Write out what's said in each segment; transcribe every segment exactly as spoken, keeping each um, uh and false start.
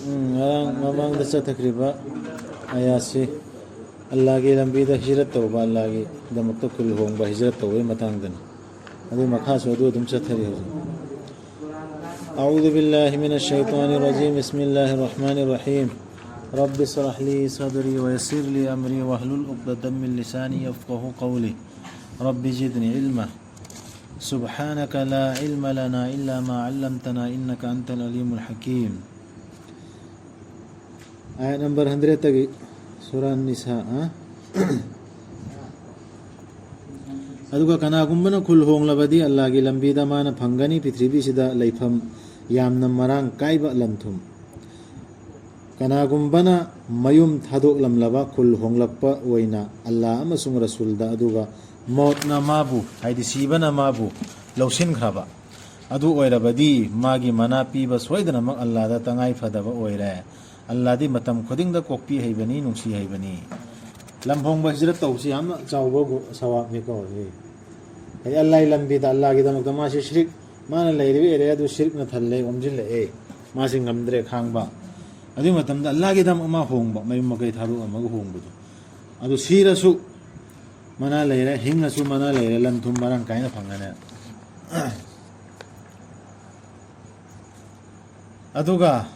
ꯎꯝ, ꯉꯔꯥꯡ ꯃꯃꯥꯡꯗ ꯆꯠꯊꯈ꯭ꯔꯤꯕ ꯑꯌꯥꯠꯁꯤ ꯑꯜꯂꯥꯒꯤ ꯂꯝꯕꯤꯗ ꯍꯤꯖꯔꯠ ꯇꯧꯕ, ꯑꯜꯂꯥꯒꯤꯗꯃꯛꯇ ꯈꯨꯜ ꯍꯣꯡꯕ ꯍꯤꯖꯔꯠ ꯇꯧꯕꯒꯤ ꯃꯇꯥꯡꯗꯅꯤ꯫ ꯑꯗꯨꯒꯤ ꯃꯈꯥꯁꯨ ꯑꯗꯨ ꯑꯗꯨꯝ ꯆꯠꯊꯔꯤ ꯍꯧꯖꯤꯛ꯫ أعوذ بالله من الشيطان الرجيم. بسم الله الرحمن الرحيم. رب اشرح لي صدري ويسر لي أمري واحلل عقدة من لساني يفقهوا قولي. رب زدني علما. سبحانك لا علم لنا إلا ما علمتنا إنك أنت العليم الحكيم. Ayat number hundred ꯇꯒꯤ, ꯁꯨꯔꯥ ꯅꯤꯁꯥ, ꯑ? ꯑꯗꯨꯒ ꯀꯅꯥꯒꯨꯝꯕꯅ ꯈꯨꯜ ꯍꯣꯡꯂꯕꯗꯤ ꯑꯜꯂꯥꯒꯤ ꯂꯝꯕꯤꯗ ꯃꯥꯅ ꯐꯪꯒꯅꯤ ꯄ꯭ꯔꯤꯊꯤꯕꯤꯁꯤꯗ ꯂꯩꯐꯝ ꯌꯥꯝꯅ ꯃꯔꯥꯡ ꯀꯥꯏꯕ ꯂꯟ ꯊꯨꯝ꯫ ꯀꯅꯥꯒꯨꯝꯕꯅ ꯃꯌꯨꯝ ꯊꯥꯗꯣꯛꯂꯝꯂꯕ ꯈꯨꯜ ꯍꯣꯡꯂꯛꯄ ꯑꯣꯏꯅ ꯑꯜꯂꯥ ꯑꯃꯁꯨꯡ ꯔꯁꯨꯜꯗ, ꯑꯗꯨꯒ ꯃꯧꯠꯅ ꯃꯥꯕꯨ, ꯍꯥꯏꯗꯤ ꯁꯤꯕꯅ ꯃꯥꯕꯨ ꯂꯧꯁꯤꯟꯈ꯭ꯔꯕ, ꯑꯗꯨ ꯑꯣꯏꯔꯕꯗꯤ ꯃꯥꯒꯤ ꯃꯅꯥ ꯄꯤꯕ ꯁꯣꯏꯗꯅꯃꯛ ꯑꯜꯂꯥꯗ ꯇꯉꯥꯏ ꯐꯗꯕ ꯑꯣꯏꯔꯦ꯫ ꯑꯜꯂꯥꯗꯤ ꯃꯇꯝ ꯈꯨꯗꯤꯡꯗ ꯀꯣꯛꯄꯤ ꯍꯩꯕꯅꯤ, ꯅꯨꯡꯁꯤ ꯍꯩꯕꯅꯤ꯫ ꯂꯝ ꯍꯣꯡꯕ ꯍꯤꯖꯔꯠ ꯇꯧꯕꯁꯤ ꯌꯥꯝꯅ ꯆꯥꯎꯕ ꯒꯨ-, ꯁꯋꯥꯕꯅꯤꯀꯣ꯫ ꯑꯩ ꯑꯜꯂꯥꯍꯒꯤ ꯂꯝꯕꯤꯗ, ꯑꯜꯂꯥꯍꯒꯤꯗꯃꯛꯇ ꯃꯥꯁꯤ ꯁꯤꯔꯤꯛ, ꯃꯥꯅ ꯂꯩꯔꯤꯕ ꯑꯦꯔꯤꯌꯥꯗꯨ ꯁꯤꯔꯤꯛꯅ ꯊꯜꯂꯦ, ꯑꯣꯝꯁꯤꯜꯂꯛꯑꯦ, ꯃꯥꯁꯤ ꯉꯝꯗ꯭ꯔꯦ ꯈꯥꯡꯕ꯫ ꯑꯗꯨꯒꯤ ꯃꯇꯝꯗ ꯑꯜꯂꯥꯍꯒꯤꯗꯃꯛ ꯃꯥ ꯍꯣꯡꯕ, ꯃꯌꯨꯝ ꯃꯀꯩ ꯊꯥꯗꯣꯛꯂꯝꯃꯒ ꯍꯣꯡꯕꯗꯣ꯫ ꯑꯗꯨ ꯁꯤꯔꯁꯨ ꯃꯅꯥ ꯂꯩꯔꯦ, ꯍꯤꯡꯉꯁꯨ ꯃꯅꯥ ꯂꯩꯔꯦ, ꯂꯟ ꯊꯨꯝ ꯃꯔꯥꯡ ꯀꯥꯏꯅ ꯐꯪꯒꯅꯤ꯫ ꯑꯗꯨꯒ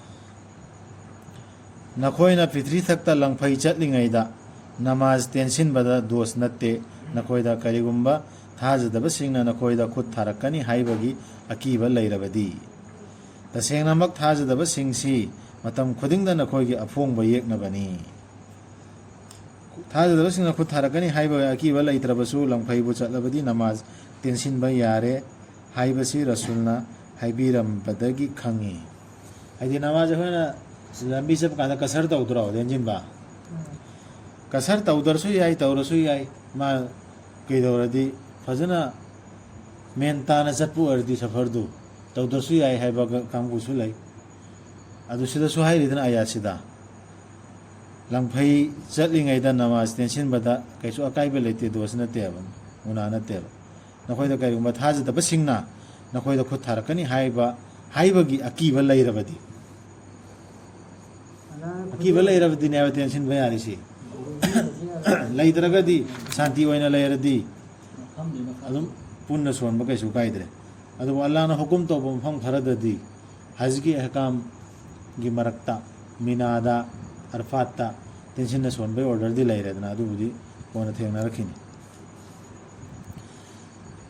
ꯅꯈꯣꯏꯅ ꯄ꯭ꯔꯤꯊꯤꯕꯤ ꯊꯛꯇ ꯂꯪꯐꯩ ꯆꯠꯂꯤꯉꯩꯗ ꯅꯃꯥꯖ ꯇꯦꯟꯁꯤꯟꯕꯗ ꯗꯣꯁ ꯅꯠꯇꯦ꯫ ꯅꯈꯣꯏꯗ ꯀꯔꯤꯒꯨꯝꯕ ꯊꯥꯖꯗꯕꯁꯤꯡꯅ ꯅꯈꯣꯏꯗ ꯈꯨꯠ ꯊꯥꯔꯛꯀꯅꯤ ꯍꯥꯏꯕꯒꯤ ꯑꯀꯤꯕ ꯂꯩꯔꯕꯗꯤ꯫ ꯇꯁꯦꯡꯅꯃꯛ ꯊꯥꯖꯗꯕꯁꯤꯡꯁꯤ ꯃꯇꯝ ꯈꯨꯗꯤꯡꯗ ꯅꯈꯣꯏꯒꯤ ꯑꯐꯣꯡꯕ ꯌꯦꯛꯅꯕꯅꯤ꯫ ꯊꯥꯖꯗꯕꯁꯤꯡꯅ ꯈꯨꯠ ꯊꯥꯔꯛꯀꯅꯤ ꯍꯥꯏꯕ ꯑꯀꯤꯕ ꯂꯩꯇ꯭ꯔꯕꯁꯨ, ꯂꯪꯐꯩꯕꯨ ꯆꯠꯂꯕꯗꯤ ꯅꯃꯥꯖ ꯇꯦꯟꯁꯤꯟꯕ ꯌꯥꯔꯦ ꯍꯥꯏꯕꯁꯤ ꯔꯁꯨꯜꯅ ꯍꯥꯏꯕꯤꯔꯝꯕꯗꯒꯤ ꯈꯪꯉꯤ꯫ ꯍꯥꯏꯗꯤ ꯅꯃꯥꯖ ꯑꯩꯈꯣꯏꯅ ꯂꯝꯕꯤ ꯆꯠꯄ ꯀꯥꯟꯗ ꯀꯁꯔ ꯇꯧꯗ꯭ꯔꯣ, ꯂꯦꯟꯁꯤꯟꯕ? ꯀꯁꯔ ꯇꯧꯗ꯭ꯔꯁꯨ ꯌꯥꯏ, ꯇꯧꯔꯁꯨ ꯌꯥꯏ꯫ ꯃꯥ ꯀꯩꯗꯧꯔꯗꯤ ꯐꯖꯅ ꯃꯦꯟ ꯇꯥꯅ ꯆꯠꯄ ꯑꯣꯏꯔꯗꯤ ꯁꯐꯔꯗꯨ ꯇꯧꯗ꯭ꯔꯁꯨ ꯌꯥꯏ ꯍꯥꯏꯕ ꯀꯥꯡꯕꯨꯁꯨ ꯂꯩ꯫ ꯑꯗꯨ ꯁꯤꯗꯁꯨ ꯍꯥꯏꯔꯤꯗꯅ ꯑꯌꯥꯠꯁꯤꯗ, ꯂꯪꯐꯩ ꯆꯠꯂꯤꯉꯩꯗ ꯅꯃꯥꯖ ꯇꯦꯟꯁꯤꯟꯕꯗ ꯀꯩꯁꯨ ꯑꯀꯥꯏꯕ ꯂꯩꯇꯦ, ꯗꯣꯁ ꯅꯠꯇꯦꯕ, ꯒꯨꯅꯥ ꯅꯠꯇꯦꯕ꯫ ꯅꯈꯣꯏꯗ ꯀꯔꯤꯒꯨꯝꯕ ꯊꯥꯖꯗꯕꯁꯤꯡꯅ ꯅꯈꯣꯏꯗ ꯈꯨꯠ ꯊꯥꯔꯛꯀꯅꯤ ꯍꯥꯏꯕ, ꯍꯥꯏꯕꯒꯤ ꯑꯀꯤꯕ ꯂꯩꯔꯕꯗꯤ꯫ ꯑꯀꯤꯕ ꯂꯩꯔꯕꯗꯤꯅꯦꯕ ꯇꯦꯟꯁꯤꯟꯕ ꯌꯥꯔꯤꯁꯤ꯫ ꯂꯩꯇ꯭ꯔꯒꯗꯤ, ꯁꯥꯟꯇꯤ ꯑꯣꯏꯅ ꯂꯩꯔꯗꯤ ꯑꯗꯨꯝ ꯄꯨꯟꯅ ꯁꯣꯟꯕ ꯀꯩꯁꯨ ꯀꯥꯏꯗ꯭ꯔꯦ꯫ ꯑꯗꯨꯕꯨ ꯑꯜꯂꯥꯅ ꯍꯨꯀꯨꯝ ꯇꯧꯕ ꯃꯐꯝ ꯈꯔꯗꯗꯤ ꯍꯖꯒꯤ ꯑꯍꯀꯥꯝꯒꯤ ꯃꯔꯛꯇ, ꯃꯤꯅꯥꯗ, ꯑꯔꯐꯥꯠꯇ ꯇꯦꯟꯁꯤꯟꯅ ꯁꯣꯟꯕꯒꯤ ꯑꯣꯔꯗꯔꯗꯤ ꯂꯩꯔꯦꯗꯅ, ꯑꯗꯨꯕꯨꯗꯤ ꯀꯣꯟꯅ ꯊꯦꯡꯅꯔꯛꯈꯤꯅꯤ꯫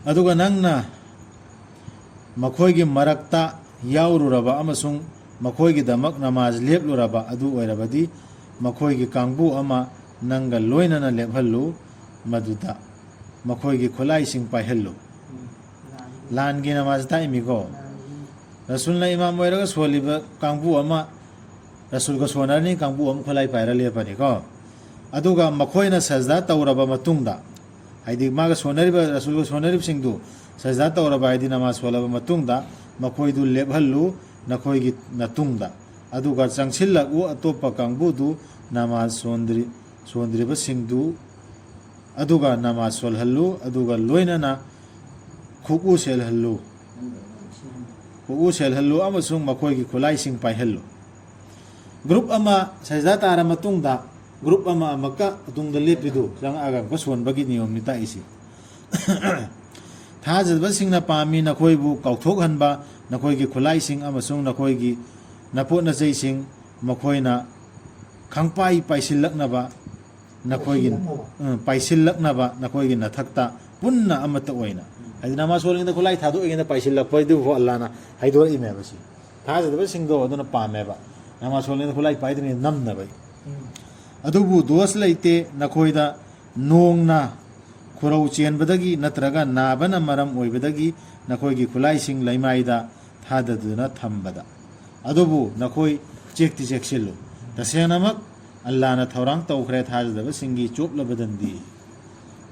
ꯑꯗꯨꯒ ꯅꯪꯅ ꯃꯈꯣꯏꯒꯤ ꯃꯔꯛꯇ ꯌꯥꯎꯔꯨꯔꯕ ꯑꯃꯁꯨꯡ ꯃꯈꯣꯏꯒꯤꯗꯃꯛ ꯅꯃꯥꯖ ꯂꯦꯞꯂꯨꯔꯕ ꯑꯗꯨ ꯑꯣꯏꯔꯕꯗꯤ, ꯃꯈꯣꯏꯒꯤ ꯀꯥꯡꯕꯨ ꯑꯃ ꯅꯪꯒ ꯂꯣꯏꯅꯅ ꯂꯦꯞꯍꯜꯂꯨ, ꯃꯗꯨꯗ ꯃꯈꯣꯏꯒꯤ ꯈꯨꯠꯂꯥꯏꯁꯤꯡ ꯄꯥꯏꯍꯜꯂꯨ꯫ ꯂꯥꯟꯒꯤ ꯅꯃꯥꯖ ꯇꯥꯛꯏꯃꯤꯀꯣ꯫ ꯔꯁꯨꯜꯅ ꯏꯃꯥꯝ ꯑꯣꯏꯔꯒ ꯁꯣꯜꯂꯤꯕ ꯀꯥꯡꯕꯨ ꯑꯃ ꯔꯁꯨꯜꯒ ꯁꯣꯟꯅꯔꯅꯤ, ꯀꯥꯡꯕꯨ ꯑꯃ ꯈꯨꯠꯂꯥꯏ ꯄꯥꯏꯔ ꯂꯦꯞꯄꯅꯤꯀꯣ꯫ ꯑꯗꯨꯒ ꯃꯈꯣꯏꯅ ꯁꯖꯗꯥ ꯇꯧꯔꯕ ꯃꯇꯨꯡꯗ, ꯍꯥꯏꯗꯤ ꯃꯥꯒ ꯁꯣꯟꯅꯔꯤꯕ, ꯔꯁꯨꯜꯒ ꯁꯣꯟꯅꯔꯤꯕꯁꯤꯡꯗꯨ ꯁꯖꯗꯥ ꯇꯧꯔꯕ, ꯍꯥꯏꯗꯤ ꯅꯃꯥꯖ ꯁꯣꯜꯂꯕ ꯃꯇꯨꯡꯗ, ꯃꯈꯣꯏꯗꯨ ꯂꯦꯞꯍꯜꯂꯨ ꯅꯈꯣꯏꯒꯤ ꯅꯇꯨꯡꯗ, ꯑꯗꯨꯒ ꯆꯪꯁꯤꯜꯂꯛꯎ ꯑꯇꯣꯞꯄ ꯀꯥꯡꯕꯨꯗꯨ, ꯅꯃꯥꯖ ꯁꯣꯟꯗ꯭ꯔꯤ-, ꯁꯣꯟꯗ꯭ꯔꯤꯕꯁꯤꯡꯗꯨ, ꯑꯗꯨꯒ ꯅꯃꯥꯖ ꯁꯣꯜꯍꯜꯂꯨ, ꯑꯗꯨꯒ ꯂꯣꯏꯅꯅ ꯈꯨꯛꯎ ꯁꯦꯜꯍꯜꯂꯨ, ꯈꯨꯛꯎ ꯁꯦꯜꯍꯜꯂꯨ ꯑꯃꯁꯨꯡ ꯃꯈꯣꯏꯒꯤ ꯈꯨꯠꯂꯥꯏꯁꯤꯡ ꯄꯥꯏꯍꯜꯂꯨ꯫ ꯒ꯭ꯔꯨꯞ ꯑꯃ ꯁꯖꯗꯥ ꯇꯥꯔ ꯃꯇꯨꯡꯗ, ꯒ꯭ꯔꯨꯞ ꯑꯃ ꯑꯃꯨꯛꯀ ꯃꯇꯨꯡꯗ ꯂꯦꯞꯄꯤꯗꯨ ꯆꯪꯉꯛꯑꯒ ꯑꯃꯨꯛꯀ ꯁꯣꯟꯕꯒꯤ ꯅꯤꯌꯣꯝꯅꯤ ꯇꯥꯛꯏꯁꯤ꯫ ꯊꯥꯖꯗꯕꯁꯤꯡꯅ ꯄꯥꯝꯃꯤ ꯅꯈꯣꯏꯕꯨ ꯀꯥꯎꯊꯣꯛꯍꯟꯕ, ꯅꯈꯣꯏꯒꯤ ꯈꯨꯠꯂꯥꯏꯁꯤꯡ ꯑꯃꯁꯨꯡ ꯅꯈꯣꯏꯒꯤ ꯅꯄꯣꯠ ꯅꯆꯩꯁꯤꯡ ꯃꯈꯣꯏꯅ ꯈꯪꯄꯥꯏ ꯄꯥꯏꯁꯤꯜꯂꯛꯅꯕ, ꯅꯈꯣꯏꯒꯤ, ꯄꯥꯏꯁꯤꯜꯂꯛꯅꯕ꯫ ꯎꯝ, ꯄꯥꯏꯁꯤꯜꯂꯛꯅꯕ ꯅꯈꯣꯏꯒꯤ ꯅꯊꯛꯇ ꯄꯨꯟꯅ ꯑꯃꯠꯇ ꯑꯣꯏꯅ꯫ ꯍꯥꯏꯗꯤ ꯅꯃꯥꯖ ꯁꯣꯜꯂꯤꯉꯩꯗ ꯈꯨꯠꯂꯥꯏ ꯊꯥꯗꯣꯛꯏꯉꯩꯗ ꯄꯥꯏꯁꯤꯜꯂꯛꯄꯗꯨꯕꯨ ꯑꯜꯂꯥꯅ ꯍꯥꯏꯗꯣꯔꯛꯏꯅꯦꯕ ꯁꯤ꯫ ꯊꯥꯖꯗꯕꯁꯤꯡꯗꯣ ꯑꯗꯨꯅ ꯄꯥꯝꯃꯦꯕ꯫ ꯅꯃꯥꯖ ꯁꯣꯜꯂꯤꯉꯩꯗ ꯈꯨꯠꯂꯥꯏ ꯄꯥꯏꯗ꯭ꯔꯤꯉꯩꯗ ꯅꯝꯅꯕ꯫ ꯎꯝ꯫ ꯑꯗꯨꯕꯨ ꯗꯣꯁ ꯂꯩꯇꯦ, ꯅꯈꯣꯏꯗ ꯅꯣꯡꯅ ꯈꯨꯔꯧ ꯆꯦꯟꯕꯗꯒꯤ ꯅꯠꯇ꯭ꯔꯒ ꯅꯥꯕꯅ ꯃꯔꯝ ꯑꯣꯏꯕꯗꯒꯤ ꯅꯈꯣꯏꯒꯤ ꯈꯨꯠꯂꯥꯏꯁꯤꯡ ꯂꯩꯃꯥꯏꯗ ꯊꯥꯗꯗꯨꯅ ꯊꯝꯕꯗ꯫ ꯑꯗꯨꯕꯨ ꯅꯈꯣꯏ ꯆꯦꯛꯇꯤ ꯆꯦꯛꯁꯤꯜꯂꯨ꯫ ꯇꯁꯦꯡꯅꯃꯛ ꯑꯜꯂꯥꯅ ꯊꯧꯔꯥꯡ ꯇꯧꯈ꯭ꯔꯦ ꯊꯥꯖꯗꯕꯁꯤꯡꯒꯤ ꯆꯣꯞꯂꯕ ꯗꯟꯗꯤ꯫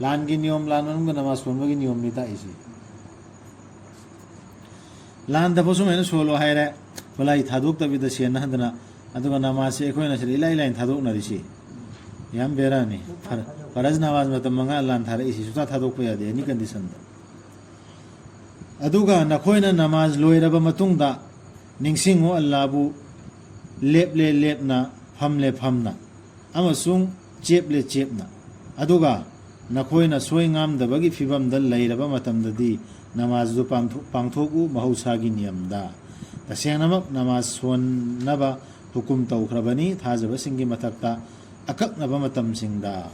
ꯂꯥꯟꯒꯤ ꯅꯤꯌꯣꯝ, ꯂꯥꯟ ꯃꯅꯨꯡꯗ ꯅꯃꯥꯖ ꯁꯣꯟꯕꯒꯤ ꯅꯤꯌꯣꯝꯅꯤ ꯇꯥꯛꯏꯁꯤ꯫ ꯂꯥꯟꯗꯐꯥꯎ ꯁꯨꯃꯥꯏꯅ ꯁꯣꯜꯂꯣ ꯍꯥꯏꯔꯦ, ꯈꯨꯠꯂꯥꯏ ꯊꯥꯗꯣꯛꯇꯕꯤꯗ ꯁꯦꯟꯅ ꯍꯟꯗꯅ, ꯑꯗꯨꯒ ꯅꯃꯥꯖꯁꯦ ꯑꯩꯈꯣꯏꯅ ꯁꯤꯗ ꯏꯂꯥꯏ ꯂꯥꯏꯅ ꯊꯥꯗꯣꯛꯅꯔꯤꯁꯤ ꯌꯥꯝ ꯕꯦꯔꯥꯅꯤ꯫ ꯐꯔ-, ꯐꯔꯖ ꯅꯃꯥꯖ ꯃꯇꯝ ꯃꯉꯥ ꯂꯥꯟ ꯊꯥꯔꯛꯏꯁꯤ ꯁꯨꯡꯊꯥ ꯊꯥꯗꯣꯛꯄ ꯌꯥꯗꯦ ꯑꯦꯅꯤ ꯀꯟꯗꯤꯁꯟꯗ꯫ ꯑꯗꯨꯒ ꯅꯈꯣꯏꯅ ꯅꯃꯥꯖ ꯂꯣꯏꯔꯕ ꯃꯇꯨꯡꯗ ꯅꯤꯡꯁꯤꯡꯉꯨ ꯑꯜꯂꯥꯕꯨ, ꯂꯦꯞꯂꯦ ꯂꯦꯞꯅ, ꯐꯝꯂꯦ ꯐꯝꯅ, ꯑꯃꯁꯨꯡ ꯆꯦꯞꯂꯦ ꯆꯦꯞꯅ꯫ ꯑꯗꯨꯒ ꯅꯈꯣꯏꯅ ꯁꯣꯏ ꯉꯥꯝꯗꯕꯒꯤ ꯐꯤꯚꯝꯗ ꯂꯩꯔꯕ ꯃꯇꯝꯗꯗꯤ ꯅꯃꯥꯖꯗꯨ ꯄꯥꯡꯊꯣꯛ-, ꯄꯥꯡꯊꯣꯛꯎ ꯃꯍꯧꯁꯥꯒꯤ ꯅꯤꯌꯝꯗ꯫ ꯇꯁꯦꯡꯅꯃꯛ ꯅꯃꯥꯖ ꯁꯣꯟꯅꯕ ꯍꯨꯀꯨꯝ ꯇꯧꯈ꯭ꯔꯕꯅꯤ ꯊꯥꯖꯕꯁꯤꯡꯒꯤ ꯃꯊꯛꯇ ꯑꯀꯛꯅꯕ ꯃꯇꯝꯁꯤꯡꯗ꯫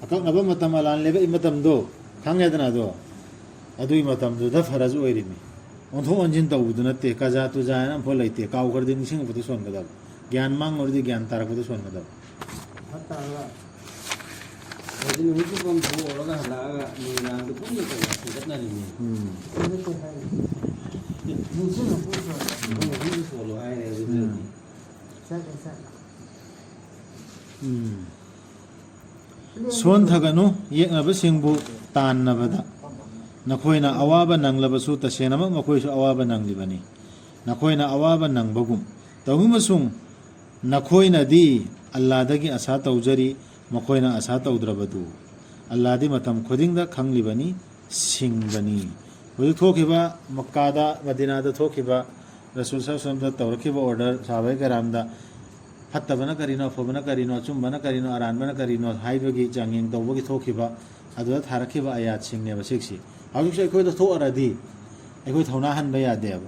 ꯑꯀꯛꯅꯕ ꯃꯇꯝ ꯑꯂꯥꯟ ꯂꯦꯞꯄꯛꯏ ꯃꯇꯝꯗꯣ ꯈꯪꯉꯦꯗꯅ, ꯑꯗꯣ ꯑꯗꯨꯒꯤ ꯃꯇꯝꯗꯨꯗ ꯐꯔꯖ ꯑꯣꯏꯔꯤꯃꯤ꯫ ꯑꯣꯟꯊꯣꯛ ꯑꯣꯟꯁꯤꯟ ꯇꯧꯕꯗꯨ ꯅꯠꯇꯦ, ꯀꯖꯥ ꯇꯨꯖꯥ ꯍꯥꯏꯅ ꯑꯝꯐꯥꯎ ꯂꯩꯇꯦ꯫ ꯀꯥꯎꯈ꯭ꯔꯗꯤ ꯅꯤꯡꯁꯤꯡꯉꯛꯄꯗ ꯁꯣꯟꯒꯗꯕ, ꯒ꯭ꯌꯥꯟ ꯃꯥꯡꯉꯨꯔꯗꯤ ꯒ꯭ꯌꯥꯟ ꯇꯥꯔꯛꯄꯗ ꯁꯣꯟꯒꯗꯕ꯫ ꯐꯠꯇꯕ꯫ ꯑꯗꯨ ꯅꯨꯃꯤꯠ ꯆꯨꯞꯄ ꯑꯃ ꯊꯣꯛꯎꯔꯒ ꯍꯜꯂꯛꯑꯒ ꯅꯨꯃꯤꯗꯥꯡꯗ ꯄꯨꯟꯅ ꯇꯧꯔꯒ ꯊꯤꯡꯒꯠꯅꯔꯤꯅꯦ꯫ ꯎꯝ꯫ ꯅꯠꯇꯦ ꯍꯥꯏ꯫ ꯅꯤꯡꯁꯤꯡꯉꯛꯄ ꯁꯣꯟꯕ꯫ ꯅꯤꯡꯁꯤꯡꯉꯛꯄ ꯁꯣꯜꯂꯣ ꯍꯥꯏꯔꯦ ꯑꯗꯨꯗꯤ꯫ ꯎꯝ꯫ ꯆꯠꯂꯦ, ꯆꯠꯂꯦ꯫ ꯎꯝ꯫ ꯁꯣꯟꯊꯒꯅꯨ, ꯌꯦꯛꯅꯕꯁꯤꯡꯕꯨ ꯇꯥꯟꯅꯕꯗ꯫ ꯅꯈꯣꯏꯅ ꯑꯋꯥꯕ ꯅꯪꯂꯕꯁꯨ, ꯇꯁꯦꯡꯅꯃꯛ ꯃꯈꯣꯏꯁꯨ ꯑꯋꯥꯕ ꯅꯪꯂꯤꯕꯅꯤ꯫ ꯅꯈꯣꯏꯅ ꯑꯋꯥꯕ ꯅꯪꯕꯒꯨꯝ꯫ ꯇꯧꯏꯒꯨꯝꯕꯁꯨꯡ, ꯅꯈꯣꯏꯅꯗꯤ ꯑꯜꯂꯥꯗꯒꯤ ꯑꯁꯥ ꯇꯧꯖꯔꯤ, ꯃꯈꯣꯏꯅ ꯑꯁꯥ ꯇꯧꯗ꯭ꯔꯕꯗꯨ꯫ ꯑꯜꯂꯥꯗꯤ ꯃꯇꯝ ꯈꯨꯗꯤꯡꯗ ꯈꯪꯂꯤꯕꯅꯤ, ꯁꯤꯡꯕꯅꯤ꯫ ꯍꯧꯖꯤꯛ ꯊꯣꯛꯈꯤꯕ ꯃꯛꯀꯥꯗ, ꯃꯗꯤꯅꯥꯗ ꯊꯣꯛꯈꯤꯕ ꯔꯁꯨꯜ ꯁꯜꯂꯜꯂꯥꯍꯨ ꯑꯂꯥꯏꯍꯤ ꯋꯥꯁꯜꯂꯝꯗ ꯇꯧꯔꯛꯈꯤꯕ ꯑꯣꯔꯗꯔ, ꯁꯍꯥꯕꯥꯏ ꯀꯔꯥꯝꯗ ꯐꯠꯇꯕꯅ ꯀꯔꯤꯅꯣ, ꯑꯐꯕꯅ ꯀꯔꯤꯅꯣ, ꯑꯆꯨꯝꯕꯅ ꯀꯔꯤꯅꯣ, ꯑꯔꯥꯟꯕꯅ ꯀꯔꯤꯅꯣ ꯍꯥꯏꯕꯒꯤ ꯆꯥꯡꯌꯦꯡ ꯇꯧꯕꯒꯤ ꯊꯣꯛꯈꯤꯕ, ꯑꯗꯨꯗ ꯊꯥꯔꯛꯈꯤꯕ ꯑꯥꯌꯥꯠꯁꯤꯡꯅꯦꯕ ꯁꯤꯛꯁꯤ꯫ ꯍꯧꯖꯤꯛꯁꯨ ꯑꯩꯈꯣꯏꯗ ꯊꯣꯛꯑꯔꯗꯤ ꯑꯩꯈꯣꯏ ꯊꯧꯅꯥ ꯍꯟꯕ ꯌꯥꯗꯦꯕ꯫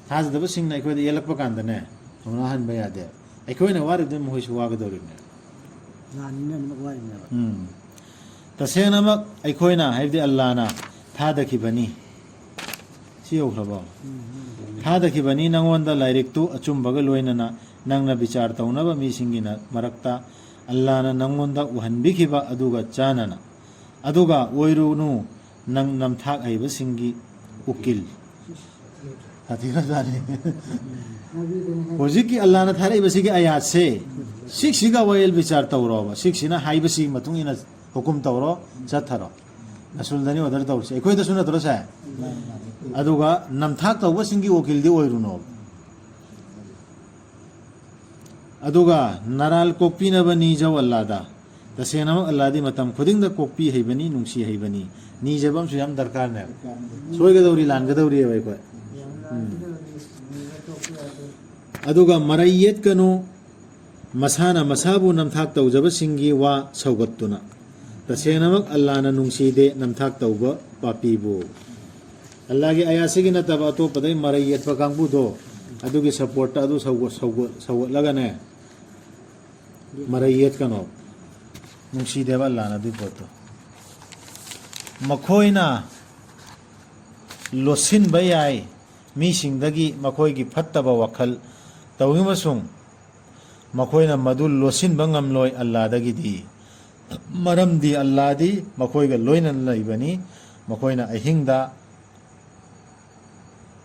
ꯊꯥꯖꯗꯕꯁꯤꯡꯅ ꯑꯩꯈꯣꯏꯗ ꯌꯦꯜꯂꯛꯄ ꯀꯥꯟꯗꯅꯦ, ꯊꯧꯅꯥ ꯍꯟꯕ ꯌꯥꯗꯦꯕ꯫ ꯑꯩꯈꯣꯏꯅ ꯋꯥꯔꯤꯕꯗꯨꯅ ꯃꯈꯣꯏꯁꯨ ꯋꯥꯒꯗꯧꯔꯤꯕꯅꯦꯕ꯫ ꯂꯥꯟꯅꯤꯅ ꯑꯗꯨꯃꯛ ꯋꯥꯔꯤꯕꯅꯦꯕ꯫ ꯎꯝ꯫ ꯇꯁꯦꯡꯅꯃꯛ ꯑꯩꯈꯣꯏꯅ, ꯍꯥꯏꯕꯗꯤ ꯑꯜꯂꯥꯅ ꯊꯥꯗꯈꯤꯕꯅꯤ꯫ ꯁꯤ ꯌꯧꯈ꯭ꯔꯕꯣ? ꯎꯝ, ꯎꯝ꯫ ꯊꯥꯗꯈꯤꯕꯅꯤ ꯅꯪꯉꯣꯟꯗ ꯂꯥꯏꯔꯤꯛꯇꯨ ꯑꯆꯨꯝꯕꯒ ꯂꯣꯏꯅꯅ, ꯅꯪꯅ ꯕꯤꯆꯥꯔ ꯇꯧꯅꯕ ꯃꯤꯁꯤꯡꯒꯤ ꯅ-, ꯃꯔꯛꯇ꯫ ꯑꯜꯂꯥꯅ ꯅꯪꯉꯣꯟꯗ ꯎꯍꯟꯕꯤꯈꯤꯕ ꯑꯗꯨꯒ ꯆꯥꯟꯅꯅ꯫ ꯑꯗꯨꯒ ꯑꯣꯏꯔꯨꯅꯨ ꯅꯪ ꯅꯝꯊꯥꯛ ꯍꯩꯕꯁꯤꯡꯒꯤ ꯎꯀꯤꯜ꯫ ꯁꯥꯊꯤꯈ꯭ꯔꯖꯥꯠꯅꯤ꯫ ꯍꯧꯖꯤꯛꯀꯤ ꯑꯜꯂꯥꯅ ꯊꯥꯔꯛꯏꯕꯁꯤꯒꯤ ꯑꯌꯥꯠꯁꯦ, ꯁꯤꯛꯁꯤꯒ ꯋꯥꯌꯦꯜ ꯕꯤꯆꯥꯔ ꯇꯧꯔꯣꯕ, ꯁꯤꯛꯁꯤꯅ ꯍꯥꯏꯕꯁꯤꯒꯤ ꯃꯇꯨꯡ ꯏꯟꯅ ꯍꯨꯀꯨꯝ ꯇꯧꯔꯣ, ꯆꯠꯊꯔꯣ꯫ ꯔꯁꯨꯜꯗꯅꯤ ꯑꯣꯔꯗꯔ ꯇꯧꯔꯤꯁꯦ, ꯑꯩꯈꯣꯏꯗꯁꯨ ꯅꯠꯇ꯭ꯔꯣ ꯁꯦ? ꯑꯗꯨꯒ ꯅꯝꯊꯥꯛ ꯇꯧꯕꯁꯤꯡꯒꯤ ꯋꯀꯤꯜꯗꯤ ꯑꯣꯏꯔꯨꯅꯣꯕ꯫ ꯑꯗꯨꯒ ꯅꯔꯥꯜ ꯀꯣꯛꯄꯤꯅꯕ ꯅꯤꯖꯧ ꯑꯜꯂꯥꯗ꯫ ꯇꯁꯦꯡꯅꯃꯛ ꯑꯜꯂꯥꯗꯤ ꯃꯇꯝ ꯈꯨꯗꯤꯡꯗ ꯀꯣꯛꯄꯤ ꯍꯩꯕꯅꯤ, ꯅꯨꯡꯁꯤ ꯍꯩꯕꯅꯤ꯫ ꯅꯤꯖꯕ ꯑꯃꯁꯨ ꯌꯥꯝ ꯗꯔꯀꯥꯔꯅꯦꯕ꯫ ꯁꯣꯏꯒꯗꯧꯔꯤ, ꯂꯥꯟꯒꯗꯧꯔꯤꯑꯕ ꯑꯩꯈꯣꯏ꯫ ꯎꯝ꯫ ꯑꯗꯨꯒ ꯃꯔꯩ ꯌꯦꯠꯀꯅꯨ, ꯃꯁꯥꯅ ꯃꯁꯥꯕꯨ ꯅꯝꯊꯥꯛ ꯇꯧꯖꯕꯁꯤꯡꯒꯤ ꯋꯥ ꯁꯧꯒꯠꯇꯨꯅ꯫ ꯇꯁꯦꯡꯅꯃꯛ ꯑꯜꯂꯥꯅ ꯅꯨꯡꯁꯤꯗꯦ ꯅꯝꯊꯥꯛ ꯇꯧꯕ ꯄꯥꯄꯤꯕꯨ꯫ ꯑꯜꯂꯥꯒꯤ ꯑꯌꯥꯁꯤꯒꯤ ꯅꯠꯇꯕ ꯑꯇꯣꯞꯄꯗꯩ ꯃꯔꯩ ꯌꯦꯠꯄ ꯀꯥꯡꯕꯨꯗꯣ, ꯑꯗꯨꯒꯤ ꯁꯞꯄꯣꯔꯠꯇ ꯑꯗꯨ ꯁꯧꯒꯠ-, ꯁꯧꯒꯠ-, ꯁꯧꯒꯠꯂꯒꯅꯦ, ꯃꯔꯩ ꯌꯦꯠꯀꯅꯣ꯫ ꯅꯨꯡꯁꯤꯗꯦꯕ ꯑꯜꯂꯥꯅ ꯑꯗꯨꯒꯤ ꯄꯣꯠꯇꯣ꯫ ꯃꯈꯣꯏꯅ ꯂꯣꯠꯁꯤꯟꯕ ꯌꯥꯏ ꯃꯤꯁꯤꯡꯗꯒꯤ ꯃꯈꯣꯏꯒꯤ ꯐꯠꯇꯕ ꯋꯥꯈꯜ ꯇꯧꯏ, ꯑꯃꯁꯨꯡ ꯃꯈꯣꯏꯅ ꯃꯗꯨ ꯂꯣꯠꯁꯤꯟꯕ ꯉꯝꯂꯣꯏ ꯑꯜꯂꯥꯗꯒꯤꯗꯤ꯫ ꯃꯔꯝꯗꯤ ꯑꯜꯂꯥꯗꯤ ꯃꯈꯣꯏꯒ ꯂꯣꯏꯅꯅ ꯂꯩꯕꯅꯤ꯫ ꯃꯈꯣꯏꯅ ꯑꯍꯤꯡꯗ,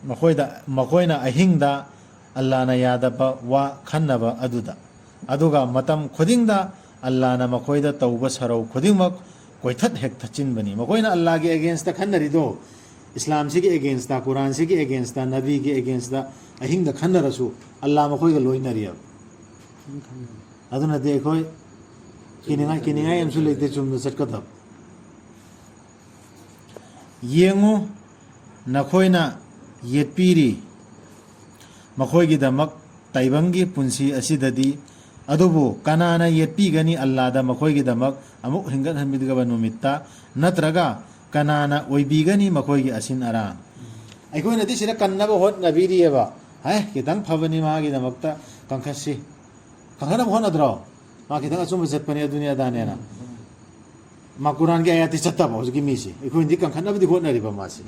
ꯃꯈꯣꯏꯗ, ꯃꯈꯣꯏꯅ ꯑꯍꯤꯡꯗ ꯑꯜꯂꯥꯅ ꯌꯥꯗꯕ ꯋꯥ ꯈꯟꯅꯕ ꯑꯗꯨꯗ, ꯑꯗꯨꯒ ꯃꯇꯝ ꯈꯨꯗꯤꯡꯗ ꯑꯜꯂꯥꯅ ꯃꯈꯣꯏꯗ ꯇꯧꯕ ꯁꯔꯧ ꯈꯨꯗꯤꯡꯃꯛ ꯀꯣꯏꯊꯠ ꯍꯦꯛ ꯊꯠꯆꯤꯟꯕꯅꯤ꯫ ꯃꯈꯣꯏꯅ ꯑꯜꯂꯥꯒꯤ ꯑꯦꯒꯦꯟꯁꯇ ꯈꯟꯅꯔꯤꯗꯣ, ꯏꯁꯂꯥꯝꯁꯤꯒꯤ ꯑꯦꯒꯦꯟꯁꯇ, ꯀꯨꯔꯥꯟꯁꯤꯒꯤ ꯑꯦꯒꯦꯟꯁꯇ, ꯅꯕꯤꯒꯤ ꯑꯦꯒꯦꯟꯁꯇ ꯑꯍꯤꯡꯗ ꯈꯟꯅꯔꯁꯨ, ꯑꯜꯂꯥ ꯃꯈꯣꯏꯒ ꯂꯣꯏꯅꯔꯤꯑꯕ꯫ ꯑꯗꯨꯅꯗꯤ ꯑꯩꯈꯣꯏ ꯀꯤꯅꯤꯡꯉꯥꯏ, ꯀꯤꯅꯤꯡꯉꯥꯏ ꯑꯃꯁꯨ ꯂꯩꯇꯦ, ꯆꯨꯝꯅ ꯆꯠꯀꯗꯕ꯫ ꯌꯦꯡꯉꯨ, ꯅꯈꯣꯏꯅ ꯌꯦꯠꯄꯤꯔꯤ ꯃꯈꯣꯏꯒꯤꯗꯃꯛ ꯇꯥꯏꯕꯪꯒꯤ ꯄꯨꯟꯁꯤ ꯑꯁꯤꯗꯗꯤ, ꯑꯗꯨꯕꯨ ꯀꯅꯥꯅ ꯌꯦꯠꯄꯤꯒꯅꯤ ꯑꯜꯂꯥꯗ ꯃꯈꯣꯏꯒꯤꯗꯃꯛ ꯑꯃꯨꯛ ꯍꯤꯡꯒꯠꯍꯟꯕꯤꯒꯗꯕ ꯅꯨꯃꯤꯠꯇ? ꯅꯠꯇ꯭ꯔꯒ ꯀꯅꯥꯅ ꯑꯣꯏꯕꯤꯒꯅꯤ ꯃꯈꯣꯏꯒꯤ ꯑꯁꯤꯟ ꯑꯔꯥꯟ? ꯑꯩꯈꯣꯏꯅꯗꯤ ꯁꯤꯗ ꯀꯟꯅꯕ ꯍꯣꯠꯅꯕꯤꯔꯤꯑꯕ, ꯍꯥꯏ, ꯈꯤꯇꯪ ꯐꯕꯅꯤ ꯃꯥꯒꯤꯗꯃꯛꯇ ꯀꯟꯈꯠꯁꯤ, ꯀꯟꯈꯠꯅꯕ ꯍꯣꯠꯅꯗ꯭ꯔꯣ? ꯃꯥ ꯈꯤꯇꯪ ꯑꯆꯨꯝꯕ ꯆꯠꯄꯅꯦ, ꯑꯗꯨꯅꯤ ꯑꯗꯥꯅꯦꯅ꯫ ꯃꯥ ꯀꯨꯔꯥꯟꯒꯤ ꯑꯥꯌꯥꯠꯇꯤ ꯆꯠꯇꯕ ꯍꯧꯖꯤꯛꯀꯤ ꯃꯤꯁꯦ꯫ ꯑꯩꯈꯣꯏꯅꯗꯤ ꯀꯟꯈꯠꯅꯕꯗꯤ ꯍꯣꯠꯅꯔꯤꯕ ꯃꯥꯁꯦ꯫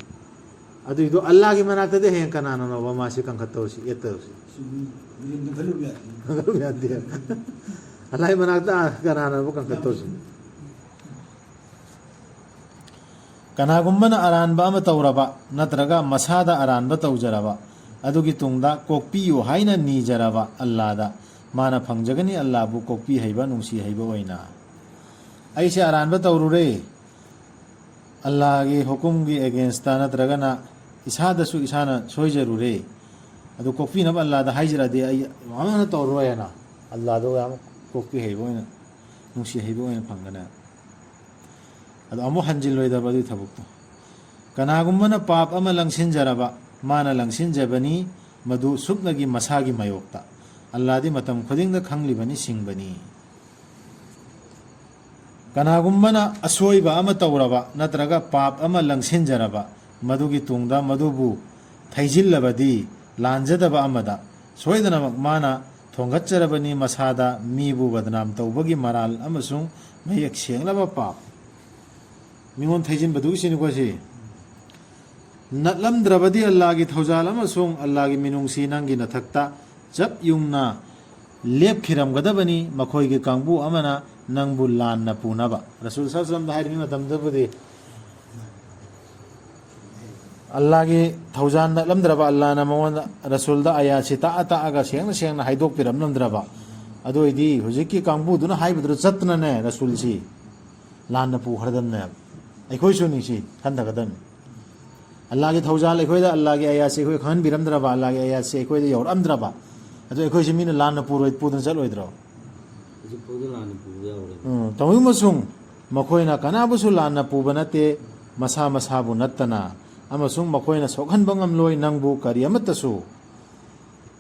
ꯑꯗꯨꯏꯗꯣ ꯑꯜꯂꯥꯒꯤ ꯃꯅꯥꯛꯇꯗꯤ ꯍꯌꯦꯡ ꯀꯅꯥꯅꯅꯣꯕ ꯃꯥꯁꯦ ꯀꯟꯈꯠꯇꯧꯔꯤꯁꯤ, ꯑꯦꯠꯇꯧꯔꯤꯁꯤ? ꯀꯟꯈꯠꯂꯨꯕ ꯌꯥꯗꯦ꯫ ꯀꯟꯈꯠꯂꯨꯕ ꯌꯥꯗꯦ꯫ ꯑꯜꯂꯥꯒꯤ ꯃꯅꯥꯛꯇ ꯀꯅꯥꯅꯣꯕ ꯀꯟꯈꯠꯇꯧꯔꯤꯁꯤ? ꯀꯅꯥꯒꯨꯝꯕꯅ ꯑꯔꯥꯟꯕ ꯑꯃ ꯇꯧꯔꯕ ꯅꯠꯇ꯭ꯔꯒ ꯃꯁꯥꯗ ꯑꯔꯥꯟꯕ ꯇꯧꯖꯔꯕ ꯑꯗꯨꯒꯤ ꯇꯨꯡꯗ ꯀꯣꯛꯄꯤꯌꯨ ꯍꯥꯏꯅ ꯅꯤꯖꯔꯕ ꯑꯜꯂꯥꯗ, ꯃꯥꯅ ꯐꯪꯖꯒꯅꯤ ꯑꯜꯂꯥꯕꯨ ꯀꯣꯛꯄꯤ ꯍꯩꯕ, ꯅꯨꯡꯁꯤ ꯍꯩꯕ ꯑꯣꯏꯅ꯫ ꯑꯩꯁꯦ ꯑꯔꯥꯟꯕ ꯇꯧꯔꯨꯔꯦ, ꯑꯜꯂꯥꯒꯤ ꯍꯨꯀꯨꯝꯒꯤ ꯑꯦꯒꯦꯟꯁꯇ ꯅꯠꯇ꯭ꯔꯒꯅ ꯏꯁꯥꯗꯁꯨ ꯏꯁꯥꯅ ꯁꯣꯏꯖꯔꯨꯔꯦ, ꯑꯗꯨ ꯀꯣꯛꯄꯤꯅꯕ ꯑꯜꯂꯥꯗ ꯍꯥꯏꯖꯔꯗꯤ ꯑꯩ ꯌꯥꯝꯅ ꯇꯧꯔꯔꯣꯏ ꯍꯥꯏꯅ ꯑꯜꯂꯥꯗꯣ ꯌꯥꯝ ꯀꯣꯛꯄꯤ ꯍꯩꯕ ꯑꯣꯏꯅ, ꯅꯨꯡꯁꯤ ꯍꯩꯕ ꯑꯣꯏꯅ ꯐꯪꯒꯅꯤ꯫ ꯑꯗꯣ ꯑꯃꯨꯛ ꯍꯟꯖꯤꯜꯂꯣꯏꯗꯕ ꯑꯗꯨꯒꯤ ꯊꯕꯛꯇꯣ꯫ ꯀꯅꯥꯒꯨꯝꯕꯅ ꯄꯥꯞ ꯑꯃ ꯂꯪꯁꯤꯟꯖꯔꯕ, ꯃꯥꯅ ꯂꯪꯁꯤꯟꯖꯕꯅꯤ, ꯃꯗꯨ ꯁꯨꯞꯅꯒꯤ ꯃꯁꯥꯒꯤ ꯃꯥꯌꯣꯛꯇ꯫ ꯑꯜꯂꯥꯗꯤ ꯃꯇꯝ ꯈꯨꯗꯤꯡꯗ ꯈꯪꯂꯤꯕꯅꯤ, ꯁꯤꯡꯕꯅꯤ꯫ ꯀꯅꯥꯒꯨꯝꯕꯅ ꯑꯁꯣꯏꯕ ꯑꯃ ꯇꯧꯔꯕ ꯅꯠꯇ꯭ꯔꯒ ꯄꯥꯞ ꯑꯃ ꯂꯪꯁꯤꯟꯖꯔꯕ, ꯃꯗꯨꯒꯤ ꯇꯨꯡꯗ ꯃꯗꯨꯕꯨ ꯊꯩꯖꯤꯜꯂꯕꯗꯤ, ꯂꯥꯟꯖꯗꯕ ꯑꯃꯗ ꯁꯣꯏꯗꯅꯃꯛ ꯃꯥꯅ ꯊꯣꯡꯒꯠꯆꯔꯕꯅꯤ ꯃꯁꯥꯗ, ꯃꯤꯕꯨ ꯕꯗꯅꯥꯝ ꯇꯧꯕꯒꯤ ꯃꯔꯥꯜ ꯑꯃꯁꯨꯡ ꯃꯌꯦꯛ ꯁꯦꯡꯂꯕ ꯄꯥꯞ꯫ ꯃꯤꯉꯣꯟ ꯊꯩꯖꯤꯟꯕꯗꯨꯒꯤ ꯁꯤꯅꯤꯀꯣ ꯁꯤ꯫ ꯅꯠꯂꯝꯗ꯭ꯔꯕꯗꯤ ꯑꯜꯂꯥꯒꯤ ꯊꯧꯖꯥꯜ ꯑꯃꯁꯨꯡ ꯑꯜꯂꯥꯒꯤ ꯃꯤꯅꯨꯡꯁꯤ ꯅꯪꯒꯤ ꯅꯊꯛꯇ ꯆꯞ ꯌꯨꯡꯅ ꯂꯦꯞꯈꯤꯔꯝꯒꯗꯕꯅꯤ, ꯃꯈꯣꯏꯒꯤ ꯀꯥꯡꯕꯨ ꯑꯃꯅ ꯅꯪꯕꯨ ꯂꯥꯟꯅ ꯄꯨꯅꯕ꯫ ꯔꯁꯨꯜ ꯁꯜꯂꯜꯂꯥꯍꯨ ꯑꯂꯥꯏꯍꯤ ꯋꯥꯁꯜꯂꯝꯗ ꯍꯥꯏꯔꯤꯕ ꯃꯇꯝꯗꯕꯨꯗꯤ ꯑꯜꯂꯥꯒꯤ ꯊꯧꯖꯥꯜ ꯅꯠꯂꯝꯗ꯭ꯔꯕ, ꯑꯜꯂꯥꯅ ꯃꯉꯣꯟꯗ, ꯔꯁꯨꯜꯗ ꯑꯌꯥꯠꯁꯤ ꯇꯥꯛꯑ ꯇꯥꯛꯑꯒ ꯁꯦꯡꯅ ꯁꯦꯡꯅ ꯍꯥꯏꯗꯣꯛꯄꯤꯔꯝꯂꯝꯗ꯭ꯔꯕ, ꯑꯗꯨ ꯑꯣꯏꯗꯤ ꯍꯧꯖꯤꯛꯀꯤ ꯀꯥꯡꯕꯨꯗꯨꯅ ꯍꯥꯏꯕꯗꯨꯗ ꯆꯠꯇꯅꯅꯦ ꯔꯁꯨꯜꯁꯤ ꯂꯥꯟꯅ ꯄꯨꯈ꯭ꯔꯗꯕꯅꯦꯕ꯫ ꯑꯩꯈꯣꯏꯁꯨ ꯅꯤꯡꯁꯤ ꯈꯟꯊꯒꯗꯕꯅꯤ꯫ ꯑꯜꯂꯥꯒꯤ ꯊꯧꯖꯥꯜ ꯑꯩꯈꯣꯏꯗ, ꯑꯜꯂꯥꯒꯤ ꯑꯌꯥꯠꯁꯤ ꯑꯩꯈꯣꯏ ꯈꯪꯍꯟꯕꯤꯔꯝꯗ꯭ꯔꯕ, ꯑꯜꯂꯥꯒꯤ ꯑꯌꯥꯠꯁꯤ ꯑꯩꯈꯣꯏꯗ ꯌꯧꯔꯛꯑꯝꯗ꯭ꯔꯕ, ꯑꯗꯨ ꯑꯩꯈꯣꯏꯁꯤ ꯃꯤꯅ ꯂꯥꯟꯅ ꯄꯨꯔꯣꯏ, ꯄꯨꯗꯅ ꯆꯠꯂꯣꯏꯗ꯭ꯔꯣ? ꯍꯧꯖꯤꯛꯐꯥꯎꯗ ꯂꯥꯟꯅ ꯄꯨꯕ ꯌꯥꯎꯔꯦ꯫ ꯎꯝ, ꯇꯧꯏ ꯑꯃꯁꯨꯡ ꯃꯈꯣꯏꯅ ꯀꯅꯥꯕꯨꯁꯨ ꯂꯥꯟꯅ ꯄꯨꯕ ꯅꯠꯇꯦ, ꯃꯁꯥ ꯃꯁꯥꯕꯨ ꯅꯠꯇꯅ, ꯑꯃꯁꯨꯡ ꯃꯈꯣꯏꯅ ꯁꯣꯛꯍꯟꯕ ꯉꯝꯂꯣꯏ ꯅꯪꯕꯨ ꯀꯔꯤ ꯑꯃꯠꯇꯁꯨ꯫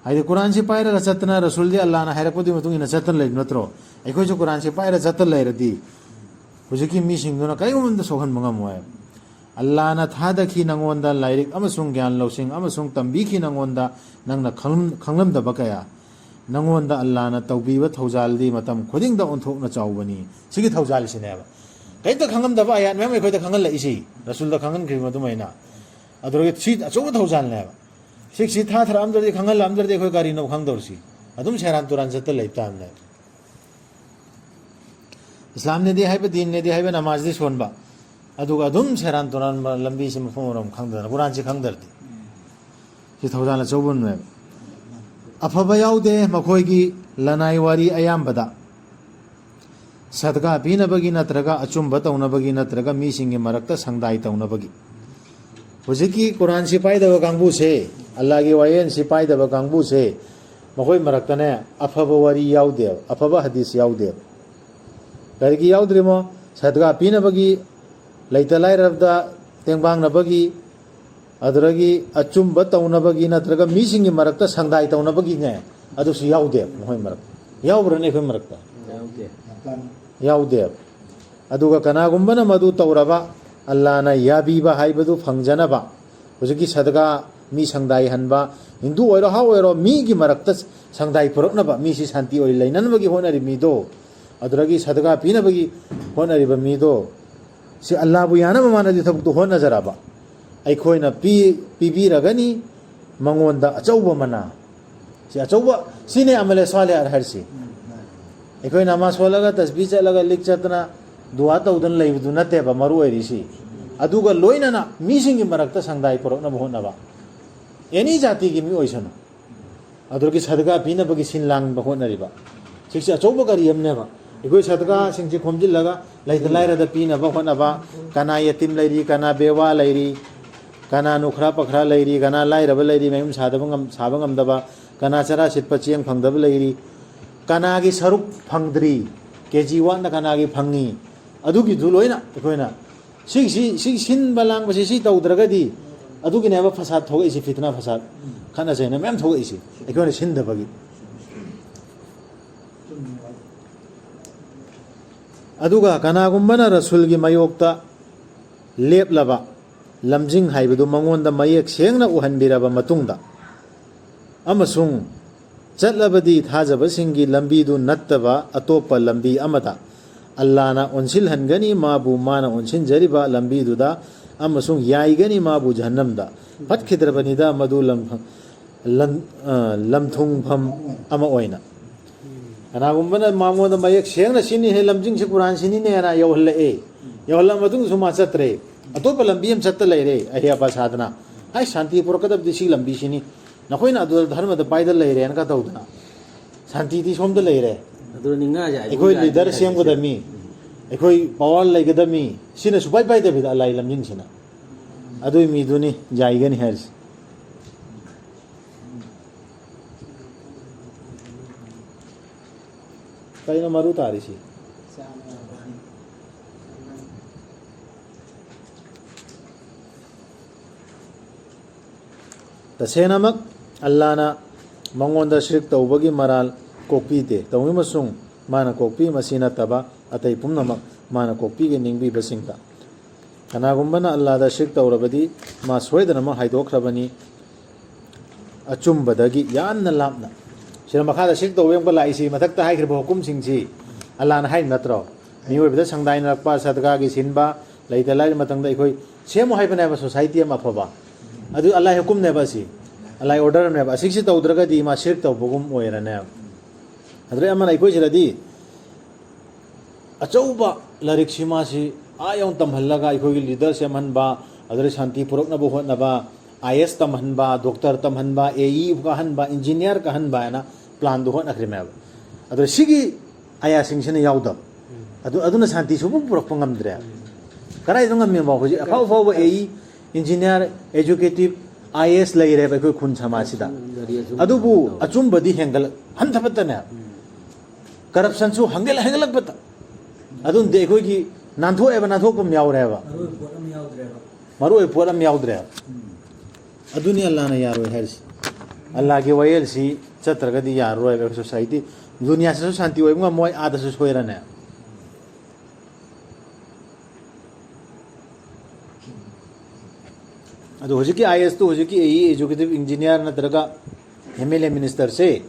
ꯍꯥꯏꯗꯤ ꯀꯨꯔꯥꯟꯁꯤ ꯄꯥꯏꯔꯒ ꯆꯠꯇꯅ, ꯔꯁꯨꯜꯗꯤ ꯑꯜꯂꯥꯅ ꯍꯥꯏꯔꯛꯄꯗꯨꯒꯤ ꯃꯇꯨꯡ ꯏꯟꯅ ꯆꯠꯇꯅ ꯂꯩꯕ ꯅꯠꯇ꯭ꯔꯣ? ꯑꯩꯈꯣꯏꯁꯨ ꯀꯨꯔꯥꯟꯁꯤ ꯄꯥꯏꯔ ꯆꯠꯇꯅ ꯂꯩꯔꯗꯤ ꯍꯧꯖꯤꯛꯀꯤ ꯃꯤꯁꯤꯡꯗꯨꯅ ꯀꯔꯤꯒꯨꯝꯕ ꯑꯃꯇ ꯁꯣꯛꯍꯟꯕ ꯉꯝꯃꯣꯏ꯫ ꯑꯜꯂꯥꯅ ꯊꯥꯗꯈꯤ ꯅꯪꯉꯣꯟꯗ ꯂꯥꯏꯔꯤꯛ ꯑꯃꯁꯨꯡ ꯒ꯭ꯌꯥꯟ ꯂꯧꯁꯤꯡ ꯑꯃꯁꯨꯡ ꯇꯝꯕꯤꯈꯤ ꯅꯪꯉꯣꯟꯗ ꯅꯪꯅ ꯈꯪꯂꯝ-, ꯈꯪꯂꯝꯗꯕ ꯀꯌꯥ꯫ ꯅꯪꯉꯣꯟꯗ ꯑꯜꯂꯥꯅ ꯇꯧꯕꯤꯕ ꯊꯧꯖꯥꯜꯗꯤ ꯃꯇꯝ ꯈꯨꯗꯤꯡꯗ ꯑꯣꯟꯊꯣꯛꯅ ꯆꯥꯎꯕꯅꯤ꯫ ꯁꯤꯒꯤ ꯊꯧꯖꯥꯜꯁꯤꯅꯦꯕ ꯀꯔꯤꯝꯇ ꯈꯪꯉꯝꯗꯕ ꯑꯌꯥꯠ ꯃꯌꯥꯝ ꯑꯩꯈꯣꯏꯗ ꯈꯪꯍꯜꯂꯛꯏꯁꯤ, ꯔꯁꯨꯜꯗ ꯈꯪꯍꯟꯈ꯭ꯔꯤꯕ ꯑꯗꯨꯃꯥꯏꯅ꯫ ꯑꯗꯨꯗꯒꯤ ꯁꯤ ꯑꯆꯧꯕ ꯊꯧꯖꯥꯜꯅꯦꯕ꯫ ꯁꯤ, ꯁꯤ ꯊꯥꯊꯔꯛꯑꯝꯗ꯭ꯔꯗꯤ, ꯈꯪꯍꯜꯂꯛꯑꯝꯗ꯭ꯔꯗꯤ ꯑꯩꯈꯣꯏ ꯀꯔꯤꯅꯣ ꯈꯪꯗꯧꯔꯤꯁꯤ? ꯑꯗꯨꯝ ꯁꯦꯔꯥꯟ ꯇꯨꯔꯥꯟ ꯆꯠꯇ ꯂꯩꯕ ꯇꯥꯕꯅꯦꯕ꯫ ꯏꯁꯂꯥꯝꯅꯦꯗꯤ ꯍꯥꯏꯕ, ꯗꯤꯟꯅꯦꯗꯤ ꯍꯥꯏꯕ, ꯅꯃꯥꯖꯗꯤ ꯁꯣꯟꯕ, ꯑꯗꯨꯒ ꯑꯗꯨꯝ ꯁꯦꯔꯥꯟ ꯇꯨꯔꯥꯟꯕ ꯂꯝꯕꯤꯁꯤ ꯃꯐꯝ ꯃꯔꯝ ꯈꯪꯗꯅ, ꯀꯨꯔꯥꯟꯁꯤ ꯈꯪꯗ꯭ꯔꯗꯤ꯫ ꯁꯤ ꯊꯧꯖꯥꯜ ꯑꯆꯧꯕ ꯑꯃꯅꯦꯕ꯫ ꯑꯐꯕ ꯌꯥꯎꯗꯦ ꯃꯈꯣꯏꯒꯤ ꯂꯅꯥꯏ ꯋꯥꯔꯤ ꯑꯌꯥꯝꯕꯗ꯫ ꯁꯗꯀꯥ ꯄꯤꯅꯕꯒꯤ ꯅꯠꯇ꯭ꯔꯒ ꯑꯆꯨꯝꯕ ꯇꯧꯅꯕꯒꯤ ꯅꯠꯇ꯭ꯔꯒ ꯃꯤꯁꯤꯡꯒꯤ ꯃꯔꯛꯇ ꯁꯪꯗꯥꯏ ꯇꯧꯅꯕꯒꯤ꯫ ꯍꯧꯖꯤꯛꯀꯤ ꯀꯨꯔꯥꯟꯁꯤ ꯄꯥꯏꯗꯕ ꯀꯥꯡꯕꯨꯁꯦ, ꯑꯜꯂꯥꯒꯤ ꯋꯥꯌꯦꯜꯁꯤ ꯄꯥꯏꯗꯕ ꯀꯥꯡꯕꯨꯁꯦ, ꯃꯈꯣꯏ ꯃꯔꯛꯇꯅꯦ ꯑꯐꯕ ꯋꯥꯔꯤ ꯌꯥꯎꯗꯦꯕ, ꯑꯐꯕ ꯍꯗꯤꯁ ꯌꯥꯎꯗꯦꯕ꯫ ꯀꯔꯤꯒꯤ ꯌꯥꯎꯗ꯭ꯔꯤꯃꯣ? ꯁꯗꯀꯥ ꯄꯤꯅꯕꯒꯤ, ꯂꯩꯇ ꯂꯥꯏꯔꯕꯗ ꯇꯦꯡꯕꯥꯡꯅꯕꯒꯤ, ꯑꯗꯨꯗꯒꯤ ꯑꯆꯨꯝꯕ ꯇꯧꯅꯕꯒꯤ ꯅꯠꯇ꯭ꯔꯒ ꯃꯤꯁꯤꯡꯒꯤ ꯃꯔꯛꯇ ꯁꯪꯗꯥꯏ ꯇꯧꯅꯕꯒꯤꯅꯦ, ꯑꯗꯨꯁꯨ ꯌꯥꯎꯗꯦꯕ ꯃꯈꯣꯏ ꯃꯔꯛꯇ꯫ ꯌꯥꯎꯕ꯭ꯔꯅꯦ ꯑꯩꯈꯣꯏ ꯃꯔꯛꯇ? ꯌꯥꯎꯗꯦ꯫ ꯌꯥꯎꯗꯦꯕ꯫ ꯑꯗꯨꯒ ꯀꯅꯥꯒꯨꯝꯕꯅ ꯃꯗꯨ ꯇꯧꯔꯕ, ꯑꯜꯂꯥꯅ ꯌꯥꯕꯤꯕ ꯍꯥꯏꯕꯗꯨ ꯐꯪꯖꯅꯕ, ꯍꯧꯖꯤꯛꯀꯤ ꯁꯗꯒꯥ, ꯃꯤ ꯁꯪꯗꯥꯏꯍꯟꯕ, ꯍꯤꯟꯗꯨ ꯑꯣꯏꯔꯣ, ꯍꯥ ꯑꯣꯏꯔꯣ, ꯃꯤꯒꯤ ꯃꯔꯛꯇ ꯁꯪꯗꯥꯏ ꯄꯨꯔꯛꯅꯕ, ꯃꯤꯁꯤ ꯁꯥꯟꯇꯤ ꯑꯣꯏꯅ ꯂꯩꯅꯅꯕꯒꯤ ꯍꯣꯠꯅꯔꯤ ꯃꯤꯗꯣ, ꯑꯗꯨꯗꯒꯤ ꯁꯗꯒꯥ ꯄꯤꯅꯕꯒꯤ ꯍꯣꯠꯅꯔꯤꯕ ꯃꯤꯗꯣ, ꯁꯤ ꯑꯜꯂꯥꯕꯨ ꯌꯥꯅꯕ ꯃꯥꯅꯗꯤ ꯊꯕꯛꯇꯨ ꯍꯣꯠꯅꯖꯔꯕ, ꯑꯩꯈꯣꯏꯅ ꯄꯤ-, ꯄꯤꯕꯤꯔꯒꯅꯤ ꯃꯉꯣꯟꯗ ꯑꯆꯧꯕ ꯃꯅꯥ꯫ ꯁꯤ ꯑꯆꯧꯕ, ꯁꯤꯅꯦ ꯑꯃꯂꯦ ꯁ꯭ꯋꯥꯂꯦ ꯍꯥꯏꯔꯤꯁꯤ꯫ ꯑꯩꯈꯣꯏ ꯅꯃꯥꯖ ꯁꯣꯜꯂꯒ, ꯇꯁꯕꯤ ꯆꯠꯂꯒ, ꯂꯤꯛ ꯆꯠꯇꯅ, ꯗꯨꯋꯥ ꯇꯧꯗꯅ ꯂꯩꯕꯗꯨ ꯅꯠꯇꯦꯕ ꯃꯔꯨ ꯑꯣꯏꯔꯤꯁꯤ꯫ ꯑꯗꯨꯒ ꯂꯣꯏꯅꯅ ꯃꯤꯁꯤꯡꯒꯤ ꯃꯔꯛꯇ ꯁꯪꯗꯥꯏ ꯄꯨꯔꯛꯅꯕ ꯍꯣꯠꯅꯕ꯫ ꯑꯦꯅꯤ ꯖꯥꯇꯤꯒꯤ ꯃꯤ ꯑꯣꯏꯁꯅꯨ꯫ ꯑꯗꯨꯒꯤ ꯁꯗꯒꯥ ꯄꯤꯅꯕꯒꯤ ꯁꯤꯟ ꯂꯥꯡꯕ ꯍꯣꯠꯅꯔꯤꯕ꯫ ꯁꯤꯁꯦ ꯑꯆꯧꯕ ꯀꯔꯤ ꯑꯃꯅꯦꯕ꯫ ꯑꯩꯈꯣꯏ ꯁꯗꯒꯥꯁꯤꯡꯁꯦ ꯈꯣꯝꯖꯤꯜꯂꯒ ꯂꯩꯇ ꯂꯥꯏꯔꯗ ꯄꯤꯅꯕ ꯍꯣꯠꯅꯕ, ꯀꯅꯥ ꯌꯦꯇꯤꯝ ꯂꯩꯔꯤ, ꯀꯅꯥ ꯕꯦꯋꯥ ꯂꯩꯔꯤ, ꯀꯅꯥ ꯅꯨꯈ꯭ꯔꯥ ꯄꯈ꯭ꯔꯥ ꯂꯩꯔꯤ, ꯀꯅꯥ ꯂꯥꯏꯔꯕ ꯂꯩꯔꯤ, ꯃꯌꯨꯝ ꯁꯥꯗꯕ ꯉꯝ-, ꯁꯥꯕ ꯉꯝꯗꯕ, ꯀꯅꯥ ꯆꯔꯥ ꯁꯤꯠꯄ ꯆꯦꯡ ꯐꯪꯗꯕ ꯂꯩꯔꯤ, ꯀꯅꯥꯒꯤ ꯁꯔꯨꯛ ꯐꯪꯗ꯭ꯔꯤ, ꯀꯦ ꯖꯤ ꯋꯥꯠꯅ ꯀꯅꯥꯒꯤ ꯐꯪꯉꯤ, ꯑꯗꯨꯒꯤꯗꯨ ꯂꯣꯏꯅ ꯑꯩꯈꯣꯏꯅ ꯁꯤꯒꯤꯁꯤ, ꯁꯤ ꯁꯤꯟꯕ ꯂꯥꯡꯕꯁꯤ ꯁꯤ ꯇꯧꯗ꯭ꯔꯒꯗꯤ ꯑꯗꯨꯒꯤꯅꯦꯕ ꯐꯁꯥꯗ ꯊꯣꯛꯂꯛꯏꯁꯤ, ꯐꯤꯇꯅꯥ ꯐꯁꯥꯗ, ꯈꯠꯅ ꯆꯩꯅ ꯃꯌꯥꯝ ꯊꯣꯛꯂꯛꯏꯁꯤ ꯑꯩꯈꯣꯏꯅ ꯁꯤꯟꯗꯕꯒꯤ꯫ ꯑꯗꯨꯒ ꯀꯅꯥꯒꯨꯝꯕꯅ ꯔꯁꯨꯜꯒꯤ ꯃꯥꯌꯣꯛꯇ ꯂꯦꯞꯂꯕ ꯂꯝꯖꯤꯡ ꯍꯥꯏꯕꯗꯨ ꯃꯉꯣꯟꯗ ꯃꯌꯦꯛ ꯁꯦꯡꯅ ꯎꯍꯟꯕꯤꯔꯕ ꯃꯇꯨꯡꯗ, ꯑꯃꯁꯨꯡ ꯆꯠꯂꯕꯗꯤ ꯊꯥꯖꯕꯁꯤꯡꯒꯤ ꯂꯝꯕꯤꯗꯨ ꯅꯠꯇꯕ ꯑꯇꯣꯞꯄ ꯂꯝꯕꯤ ꯑꯃꯗ ꯑꯜꯂꯥꯅ ꯑꯣꯟꯁꯤꯜꯍꯟꯒꯅꯤ ꯃꯥꯕꯨ ꯃꯥꯅ ꯑꯣꯟꯁꯤꯟꯖꯔꯤꯕ ꯂꯝꯕꯤꯗꯨꯗ, ꯑꯃꯁꯨꯡ ꯌꯥꯏꯒꯅꯤ ꯃꯥꯕꯨ ꯖꯍꯟꯅꯝꯗ꯫ ꯐꯠꯈꯤꯗ꯭ꯔꯕꯅꯤꯗ ꯃꯗꯨ ꯂꯝ-, ꯂꯝ-, ꯑ, ꯂꯝꯊꯨꯡꯐꯝ ꯑꯃ ꯑꯣꯏꯅ꯫ ꯀꯅꯥꯒꯨꯝꯕꯅ ꯃꯉꯣꯟꯗ ꯃꯌꯦꯛ ꯁꯦꯡꯅ ꯁꯤꯅꯤ, ꯍꯦ, ꯂꯝꯖꯤꯡꯁꯤ ꯀꯨꯔꯥꯟꯁꯤꯅꯤꯅꯦꯅ ꯌꯧꯍꯜꯂꯛꯑꯦ꯫ ꯌꯧꯍꯜꯂꯛꯑ ꯃꯇꯨꯡꯗꯁꯨ ꯃꯥ ꯆꯠꯇ꯭ꯔꯦ꯫ ꯑꯇꯣꯞꯄ ꯂꯝꯕꯤ ꯑꯃ ꯆꯠꯇ ꯂꯩꯔꯦ, ꯑꯍꯦ ꯑꯄꯥ ꯁꯥꯗꯅ꯫ ꯍꯥꯏ, ꯁꯥꯟꯇꯤ ꯄꯨꯔꯛꯀꯗꯕꯗꯤ ꯁꯤ ꯂꯝꯕꯤꯁꯤꯅꯤ꯫ ꯅꯈꯣꯏꯅ ꯑꯗꯨꯗ ꯙꯔꯃꯗ ꯄꯥꯏꯗ ꯂꯩꯔꯦꯅ ꯀ ꯇꯧꯗꯅ꯫ ꯁꯥꯟꯇꯤꯗꯤ ꯁꯣꯝꯗ ꯂꯩꯔꯦ꯫ ꯑꯗꯨꯅꯤ ꯉꯥꯁꯦ ꯍꯥꯏꯗꯤ ꯑꯩꯈꯣꯏ ꯉꯥꯁꯦ ꯂꯤꯗꯔ ꯍꯥꯏꯁꯦ꯫ ꯁꯦꯝꯒꯗꯕꯅꯤ꯫ ꯑꯩꯈꯣꯏ ꯄꯋꯥꯔ ꯂꯩꯒꯗꯕꯅꯤ꯫ ꯁꯤꯅ ꯁꯨꯄꯥꯏ ꯄꯥꯏꯗꯕꯤꯗ ꯑꯜꯂꯥꯍꯤ ꯂꯝꯖꯤꯡꯁꯤꯅ꯫ ꯑꯗꯨꯒꯤ ꯃꯤꯗꯨꯅꯤ ꯌꯥꯏꯒꯅꯤ ꯍꯥꯏꯔꯤꯁꯦ꯫ ꯀꯩꯅꯣ ꯃꯔꯨ ꯇꯥꯔꯤꯁꯤ? ꯇꯁꯦꯡꯅꯃꯛ ꯑꯜꯂꯥꯅ ꯃꯉꯣꯟꯗ ꯁꯤꯔꯛ ꯇꯧꯕꯒꯤ ꯃꯔꯥꯜ ꯀꯣꯛꯄꯤꯗꯦ꯫ ꯇꯧꯏ ꯑꯃꯁꯨꯡ ꯃꯥꯅ ꯀꯣꯛꯄꯤ, ꯃꯁꯤ ꯅꯠꯇꯕ ꯑꯇꯩ ꯄꯨꯝꯅꯃꯛ ꯃꯥꯅ ꯀꯣꯛꯄꯤꯒꯦ ꯅꯤꯡꯕꯤꯕꯁꯤꯡꯗ꯫ ꯀꯅꯥꯒꯨꯝꯕꯅ ꯑꯜꯂꯥꯗ ꯁꯤꯔꯛ ꯇꯧꯔꯕꯗꯤ ꯃꯥ ꯁꯣꯏꯗꯅꯃꯛ ꯍꯥꯏꯗꯣꯛꯈ꯭ꯔꯕꯅꯤ ꯑꯆꯨꯝꯕꯗꯒꯤ ꯌꯥꯝꯅ ꯂꯥꯞꯅ꯫ ꯁꯤꯗ ꯃꯈꯥꯗ ꯁꯤꯔꯛ ꯇꯧꯕ ꯌꯦꯡꯕ ꯂꯥꯛꯏꯁꯤ ꯃꯊꯛꯇ ꯍꯥꯏꯈ꯭ꯔꯤꯕ ꯍꯨꯀꯨꯝꯁꯤꯡꯁꯤ ꯑꯜꯂꯥꯅ ꯍꯥꯏ ꯅꯠꯇ꯭ꯔꯣ? ꯃꯤꯑꯣꯏꯕꯗ ꯁꯪꯗꯥꯏꯅꯔꯛꯄ, ꯁꯗꯒꯥꯒꯤ ꯁꯤꯟꯕ, ꯂꯩꯇ ꯂꯥꯏꯔ ꯃꯇꯝꯗ ꯑꯩꯈꯣꯏ ꯁꯦꯝꯃꯨ ꯍꯥꯏꯕꯅꯦꯕ ꯁꯣꯁꯥꯏꯇꯤ ꯑꯃ ꯑꯐꯕ꯫ ꯑꯗꯨ ꯑꯜꯂꯥꯍ ꯍꯨꯀꯨꯝꯅꯦꯕ ꯑꯁꯤ, ꯑꯜꯂꯥꯍ ꯑꯣꯔꯗꯔꯅꯦꯕ꯫ ꯑꯁꯤꯁꯤ ꯇꯧꯗ꯭ꯔꯒꯗꯤ ꯃꯥ ꯁꯤꯔꯛ ꯇꯧꯕꯒꯨꯝ ꯑꯣꯏꯔꯅꯦꯕ꯫ ꯑꯗꯨꯗꯩ ꯑꯃꯅ ꯑꯩꯈꯣꯏ ꯁꯤꯗꯗꯤ ꯑꯆꯧꯕ ꯂꯥꯏꯔꯤꯛꯁꯤ ꯃꯥꯁꯤ ꯑꯥ ꯌꯧꯅ ꯇꯝꯍꯜꯂꯒ ꯑꯩꯈꯣꯏꯒꯤ ꯂꯤꯗꯔ ꯁꯦꯝꯍꯟꯕ, ꯑꯗꯨꯗꯩ ꯁꯥꯟꯇꯤ ꯄꯨꯔꯛꯅꯕ ꯍꯣꯠꯅꯕ, ꯑꯥꯏ ꯑꯦꯁ ꯇꯝꯍꯟꯕ, ꯗꯣꯛꯇꯔ ꯇꯝꯍꯟꯕ, ꯑꯦ ꯏ ꯀꯥꯍꯟꯕ, ꯏꯟꯖꯤꯅꯤꯌꯥꯔ ꯀꯥꯍꯟꯕ ꯍꯥꯏꯅ ꯄ꯭ꯂꯥꯟꯗꯨ ꯍꯣꯠꯅꯈ꯭ꯔꯤꯃꯦꯕ꯫ ꯑꯗꯨ ꯁꯤꯒꯤ ꯑꯌꯥꯁꯤꯡꯁꯤꯅ ꯌꯥꯎꯗꯕ꯫ ꯑꯗꯨ, ꯑꯗꯨꯅ ꯁꯥꯟꯇꯤ ꯁꯨꯡꯄꯨ ꯄꯨꯔꯛꯄ ꯉꯝꯗ꯭ꯔꯦ꯫ ꯀꯗꯥꯏꯗ ꯉꯝꯃꯦꯕ? ꯍꯧꯖꯤꯛ ꯑꯐꯥꯎ ꯑꯐꯥꯎꯕ ꯑꯦ ꯏ, ꯏꯟꯖꯤꯅꯤꯌꯥꯔ, ꯑꯦꯖꯨꯀꯦꯇꯤꯞ, ꯑꯥꯏ ꯑꯦꯁ ꯂꯩꯔꯦꯕ ꯑꯩꯈꯣꯏ ꯈꯨꯟ ꯁꯃꯥꯖꯁꯤꯗ꯫ ꯑꯗꯨꯕꯨ ꯑꯆꯨꯝꯕꯗꯤ ꯍꯦꯟꯒꯠꯂꯛ-, ꯍꯟꯊꯕꯇꯅꯦ꯫ ꯀꯔꯞꯁꯟꯁꯨ ꯍꯦꯟꯒꯠ-, ꯍꯦꯟꯒꯠꯂꯛꯄꯇ꯫ ꯑꯗꯨꯅꯗꯤ ꯑꯩꯈꯣꯏꯒꯤ ꯅꯥꯟꯊꯣꯛꯑꯦꯕ, ꯅꯥꯟꯊꯣꯛꯄ ꯑꯃ ꯌꯥꯎꯔꯦꯕ꯫ ꯃꯔꯨ ꯑꯣꯏꯕ ꯄꯣꯠ ꯑꯃ ꯌꯥꯎꯗ꯭ꯔꯦꯕ꯫ ꯃꯔꯨ ꯑꯣꯏꯕ ꯄꯣꯠ ꯑꯃ ꯌꯥꯎꯗ꯭ꯔꯦꯕ꯫ ꯎꯝ꯫ ꯑꯗꯨꯅꯤ ꯑꯜꯂꯥꯅ ꯌꯥꯔꯣꯏ ꯍꯥꯏꯔꯤꯁꯤ꯫ ꯑꯜꯂꯥꯒꯤ ꯋꯥꯌꯦꯜꯁꯤ ꯆꯠꯇ꯭ꯔꯒꯗꯤ ꯌꯥꯔꯔꯣꯏꯕ ꯑꯩꯈꯣꯏ ꯁꯣꯁꯥꯏꯇꯤ꯫ ꯗꯨꯅꯤꯌꯥꯁꯤꯁꯨ ꯁꯥꯟꯇꯤ ꯑꯣꯏꯕ ꯉꯝꯃꯣꯏ, ꯑꯥꯗꯁꯨ ꯁꯣꯏꯔꯅꯦ꯫ ꯑꯗꯣ ꯍꯧꯖꯤꯛꯀꯤ ꯑꯥꯏ ꯑꯦꯁꯇꯨ ꯍꯧꯖꯤꯛꯀꯤ ꯑꯦ ꯏ ꯑꯦꯖꯨꯀꯦꯇꯤꯞ ꯏꯟꯖꯤꯅꯤꯌꯥꯔ ꯅꯠꯇ꯭ꯔꯒ ꯑꯦꯝ ꯑꯦꯜ ꯑꯦ ꯃꯤꯅꯤꯁꯇꯔꯁꯦ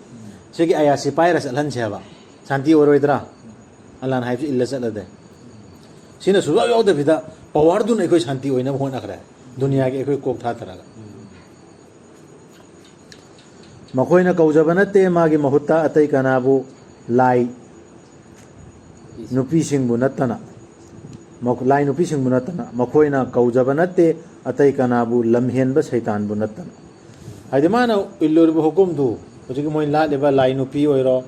ꯁꯤꯒꯤ ꯑꯌꯥꯁꯤ ꯄꯥꯏꯔ ꯆꯠꯍꯟꯁꯦ ꯍꯥꯏꯕ꯫ ꯁꯥꯟꯇꯤ ꯑꯣꯏꯔꯣꯏꯗ꯭ꯔꯥ? ꯑꯜꯂꯥꯅ ꯍꯥꯏꯕꯁꯤ ꯏꯜꯂ ꯆꯠꯂꯗꯤ꯫ ꯁꯤꯅ ꯁꯨꯡꯌꯥꯎ ꯌꯥꯎꯗꯕꯤꯗ ꯄꯋꯥꯔꯗꯨꯅ ꯑꯩꯈꯣꯏ ꯁꯥꯟꯇꯤ ꯑꯣꯏꯅꯕ ꯍꯣꯠꯅꯈ꯭ꯔꯦ꯫ ꯗꯨꯅꯤꯌꯥꯒꯤ ꯑꯩꯈꯣꯏ ꯀꯣꯛ ꯊꯥꯊꯔꯒ꯫ ꯃꯈꯣꯏꯅ ꯀꯧꯖꯕ ꯅꯠꯇꯦ ꯃꯥꯒꯤ ꯃꯍꯨꯠꯇ ꯑꯇꯩ ꯀꯅꯥꯕꯨ ꯂꯥꯏ ꯅꯨꯄꯤꯁꯤꯡꯕꯨ ꯅꯠꯇꯅ, ꯃꯈ-, ꯂꯥꯏ ꯅꯨꯄꯤꯁꯤꯡꯕꯨ ꯅꯠꯇꯅ, ꯃꯈꯣꯏꯅ ꯀꯧꯖꯕ ꯅꯠꯇꯦ ꯑꯇꯩ ꯀꯅꯥꯕꯨ ꯂꯝꯍꯦꯟꯕ ꯁꯩꯇꯥꯟꯕꯨ ꯅꯠꯇꯅ꯫ ꯍꯥꯏꯗꯤ ꯃꯥꯅ ꯏꯜꯂꯨꯔꯤꯕ ꯍꯨꯀꯨꯝꯗꯨ ꯍꯧꯖꯤꯛꯀꯤ ꯃꯣꯏ ꯂꯥꯠꯂꯤꯕ ꯂꯥꯏ ꯅꯨꯄꯤ ꯑꯣꯏꯔꯣ,